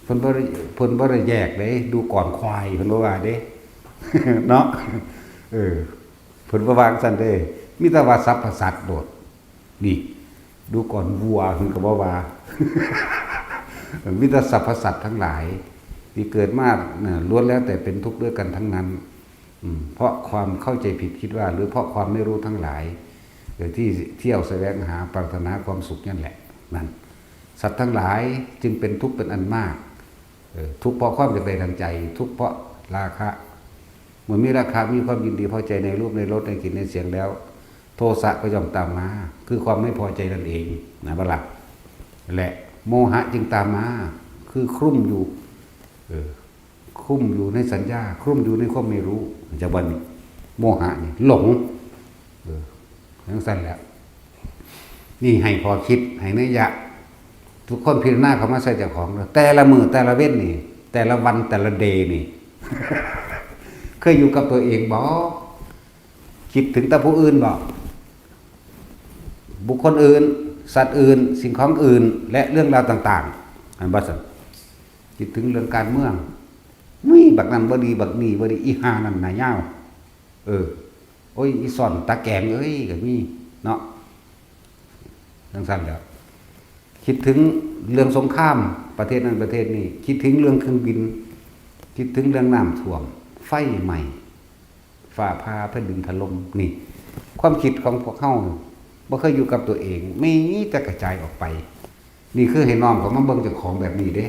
เพิ่นบ่ได้ เพิ่นบ่ได้แยกเด้ ดูก่อนควาย เพิ่นบ่ว่าเด้ เนาะ เออ เพิ่นบ่ว่าจั่งซั้นเด้ มีแต่ว่าสรรพสัตว์โลด นี่ ดูก่อนวัว เพิ่นก็บ่ว่า มีแต่สรรพสัตว์ทั้งหลาย ที่เกิดมาน่ะ ล้วนแล้วแต่เป็นทุกข์ด้วยกันทั้งนั้น อืม เพราะความเข้าใจผิดคิดว่า หรือเพราะความไม่รู้ทั้งหลาย เออ ที่เที่ยวแสวงหาปรารถนาความสุขนั่นแหละ นั่น สัตว์ทั้งหลายจึงเป็นทุกข์เป็นอันมาก เออ ทุกข์เพราะความอยากได้ดังใจ ทุกข์เพราะราคะ เมื่อมีราคะ มีความยินดีพอใจในรูป ในรส ในกลิ่น ในเสียงแล้ว โทสะก็ย่อมตามมา คือความไม่พอใจนั่นเอง นะบ่ล่ะ และโมหะจึงตามมา คือคลุ้มอยู่ เออ คลุ้มอยู่ในสัญญา คลุ้มอยู่ในความไม่รู้ จะบ่นี่ โมหะนี่ หลง เออ จั่งซั้นแหละ นี่ให้ข้อคิด ให้นัยยะ ทุกคนพิจารณาเข้ามาใส่เจ้าของเด้อ แต่ละมื้อ แต่ละเว็นนี่ แต่ละวัน แต่ละเดย์นี่ เคยอยู่กับตัวเองบ่ คิดถึงแต่ผู้อื่นบ่ บุคคลอื่น สัตว์อื่น สิ่งของอื่น และเรื่องราวต่างๆ อันบ่ซั่น คิดถึงเรื่องการเมือง มีบักนั้นบ่ดี บักนี้บ่ดี อีห่านั่นหน้ายาว เออ โอ้ย อีซ่อนตาแกงเอ้ย ก็มี เนาะ จั่งซั้นแหล้ว คิดถึงเรื่องสงคราม ประเทศนั้นประเทศนี้ คิดถึงเรื่องเครื่องบิน คิดถึงเรื่องน้ำท่วม ไฟไหม้ ฟ้าผ่า แผ่นดินถล่ม นี่ ความคิดของพวกเฮานี่ บ่เคยอยู่กับตัวเอง มีแต่กระจายออกไป นี่คือให้น้อมเข้ามาเบิ่งเจ้าของแบบนี้เด้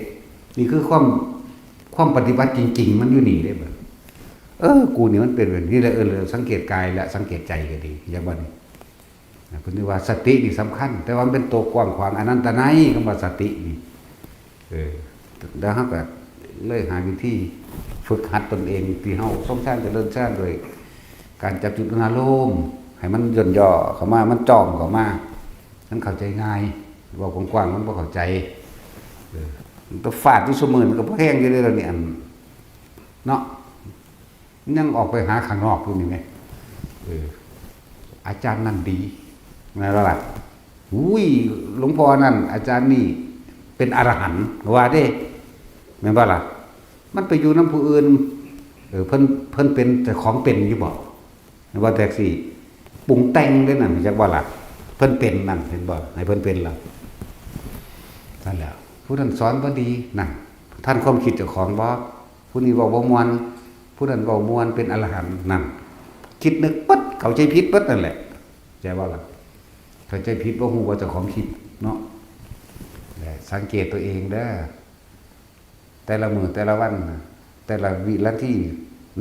นี่คือความ ความปฏิบัติจริงๆ มันอยู่นี่เด้บัด เออ กูนี่มันเป็นแบบนี้แหละ เออ สังเกตกายและสังเกตใจก็ดี อย่างบัดนี้ นะ เพิ่นเรียกว่าสตินี่สำคัญ แต่ว่ามันเป็นตัวกว้างขวางอนันตนัย คำว่าสตินี่ เออ แล้วเฮาก็เลยหาวิธีฝึกหัดตนเอง ที่เฮาสมฌานเจริญฌานโดยการจับจุดอารมณ์ ให้มันย่นย่อเข้ามา มันจ่องเข้ามา มันเข้าใจง่าย เว้ากว้างๆ มันบ่เข้าใจ เออ มันก็ฟาดอยู่ซุมื้อ มันก็บ่แฮงอยู่เด้อ นี่ อัน เนาะ มันยังออกไปหาข้างนอกอยู่นี่ไง เออ อาจารย์นั่นดี แม่นบ่ล่ะ อุ้ย หลวงพ่อนั่น อาจารย์นี่ เป็นอรหันต์ ว่าเด้ แม่นบ่ล่ะ มันไปอยู่นำผู้อื่น เออ เพิ่น เพิ่นเป็นเจ้าของเป็นอยู่บ่ ว่าแต่สิปรุงแต่งเด้นั่น จักว่าล่ะ เพิ่นเป็นนั่น เห็นบ่ ให้เพิ่นเป็นล่ะ นั่นแหละ ผู้นั้นสอนบ่ดี นั่น ทันความคิดเจ้าของบ่ ผู้นี้เว้าบ่ม่วน ผู้นั้นเว้าม่วน เป็นอรหันต์ นั่น คิดนึกปั๊บ เข้าใจผิดปั๊บนั่นแหละ ใจว่าล่ะ เข้าใจผิด บ่ฮู้ว่าเจ้าของคิดเนาะ และสังเกตตัวเองเด้อ แต่ละมื้อแต่ละวันน่ะ แต่ละวินาที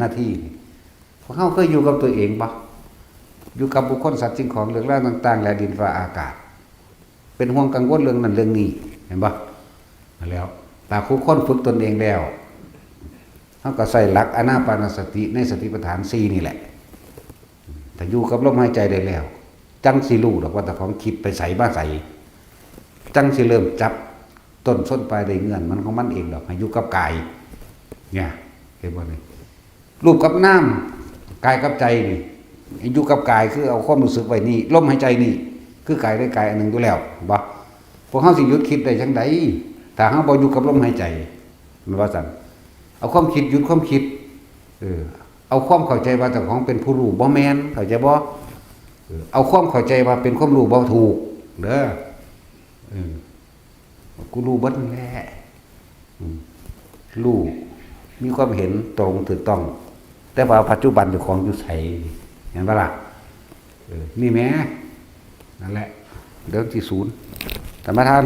นาทีนี่ พวกเฮาเคยอยู่กับตัวเองบ่ อยู่กับบุคคล สัตว์ สิ่งของ เรื่องราวต่างๆ และดินฟ้าอากาศ เป็นห่วงกังวลเรื่องนั้นเรื่องนี้ แม่นบ่ นั่นแหล้ว ถ้าคู่คนฝึกตนเองแล้ว เฮาก็ใช้หลักอานาปานสติในสติปัฏฐานสี่นี่แหละ ถ้าอยู่กับลมหายใจได้แล้ว จั่งสิรู้ดอกว่าเจ้าของคิดไปไสมาไส จั่งสิเริ่มจับต้นชนปลายได้เงื่อนมันของมันเองดอก ให้อยู่กับกาย เนี่ย เห็นบ่นี่ รูปกับนาม กายกับใจนี่ อยู่กับกายคือเอาความรู้สึกไว้นี่ ลมหายใจนี่ คือกายได้กายอันหนึ่งอยู่แล้ว บ่ พวกเฮาสิหยุดคิดได้จั่งใด ถ้าเฮาบ่อยู่กับลมหายใจ มันว่าซั่น เอาความคิดหยุดความคิด เออ เอาความเข้าใจว่าเจ้าของเป็นผู้รู้ บ่แม่น เข้าใจบ่ เออ เอาความเข้าใจว่าเป็นความรู้ บ่ถูกเด้อ เออ กูรู้เบิดนั่นแหละ อืม รู้ มีความเห็นตรงถูกต้อง แต่ว่าปัจจุบันเจ้าของอยู่ไส เห็นบ่ล่ะ เออ นี่แหม นั่นแหละ เรื่องที่ศูนย์ ท่านประธาน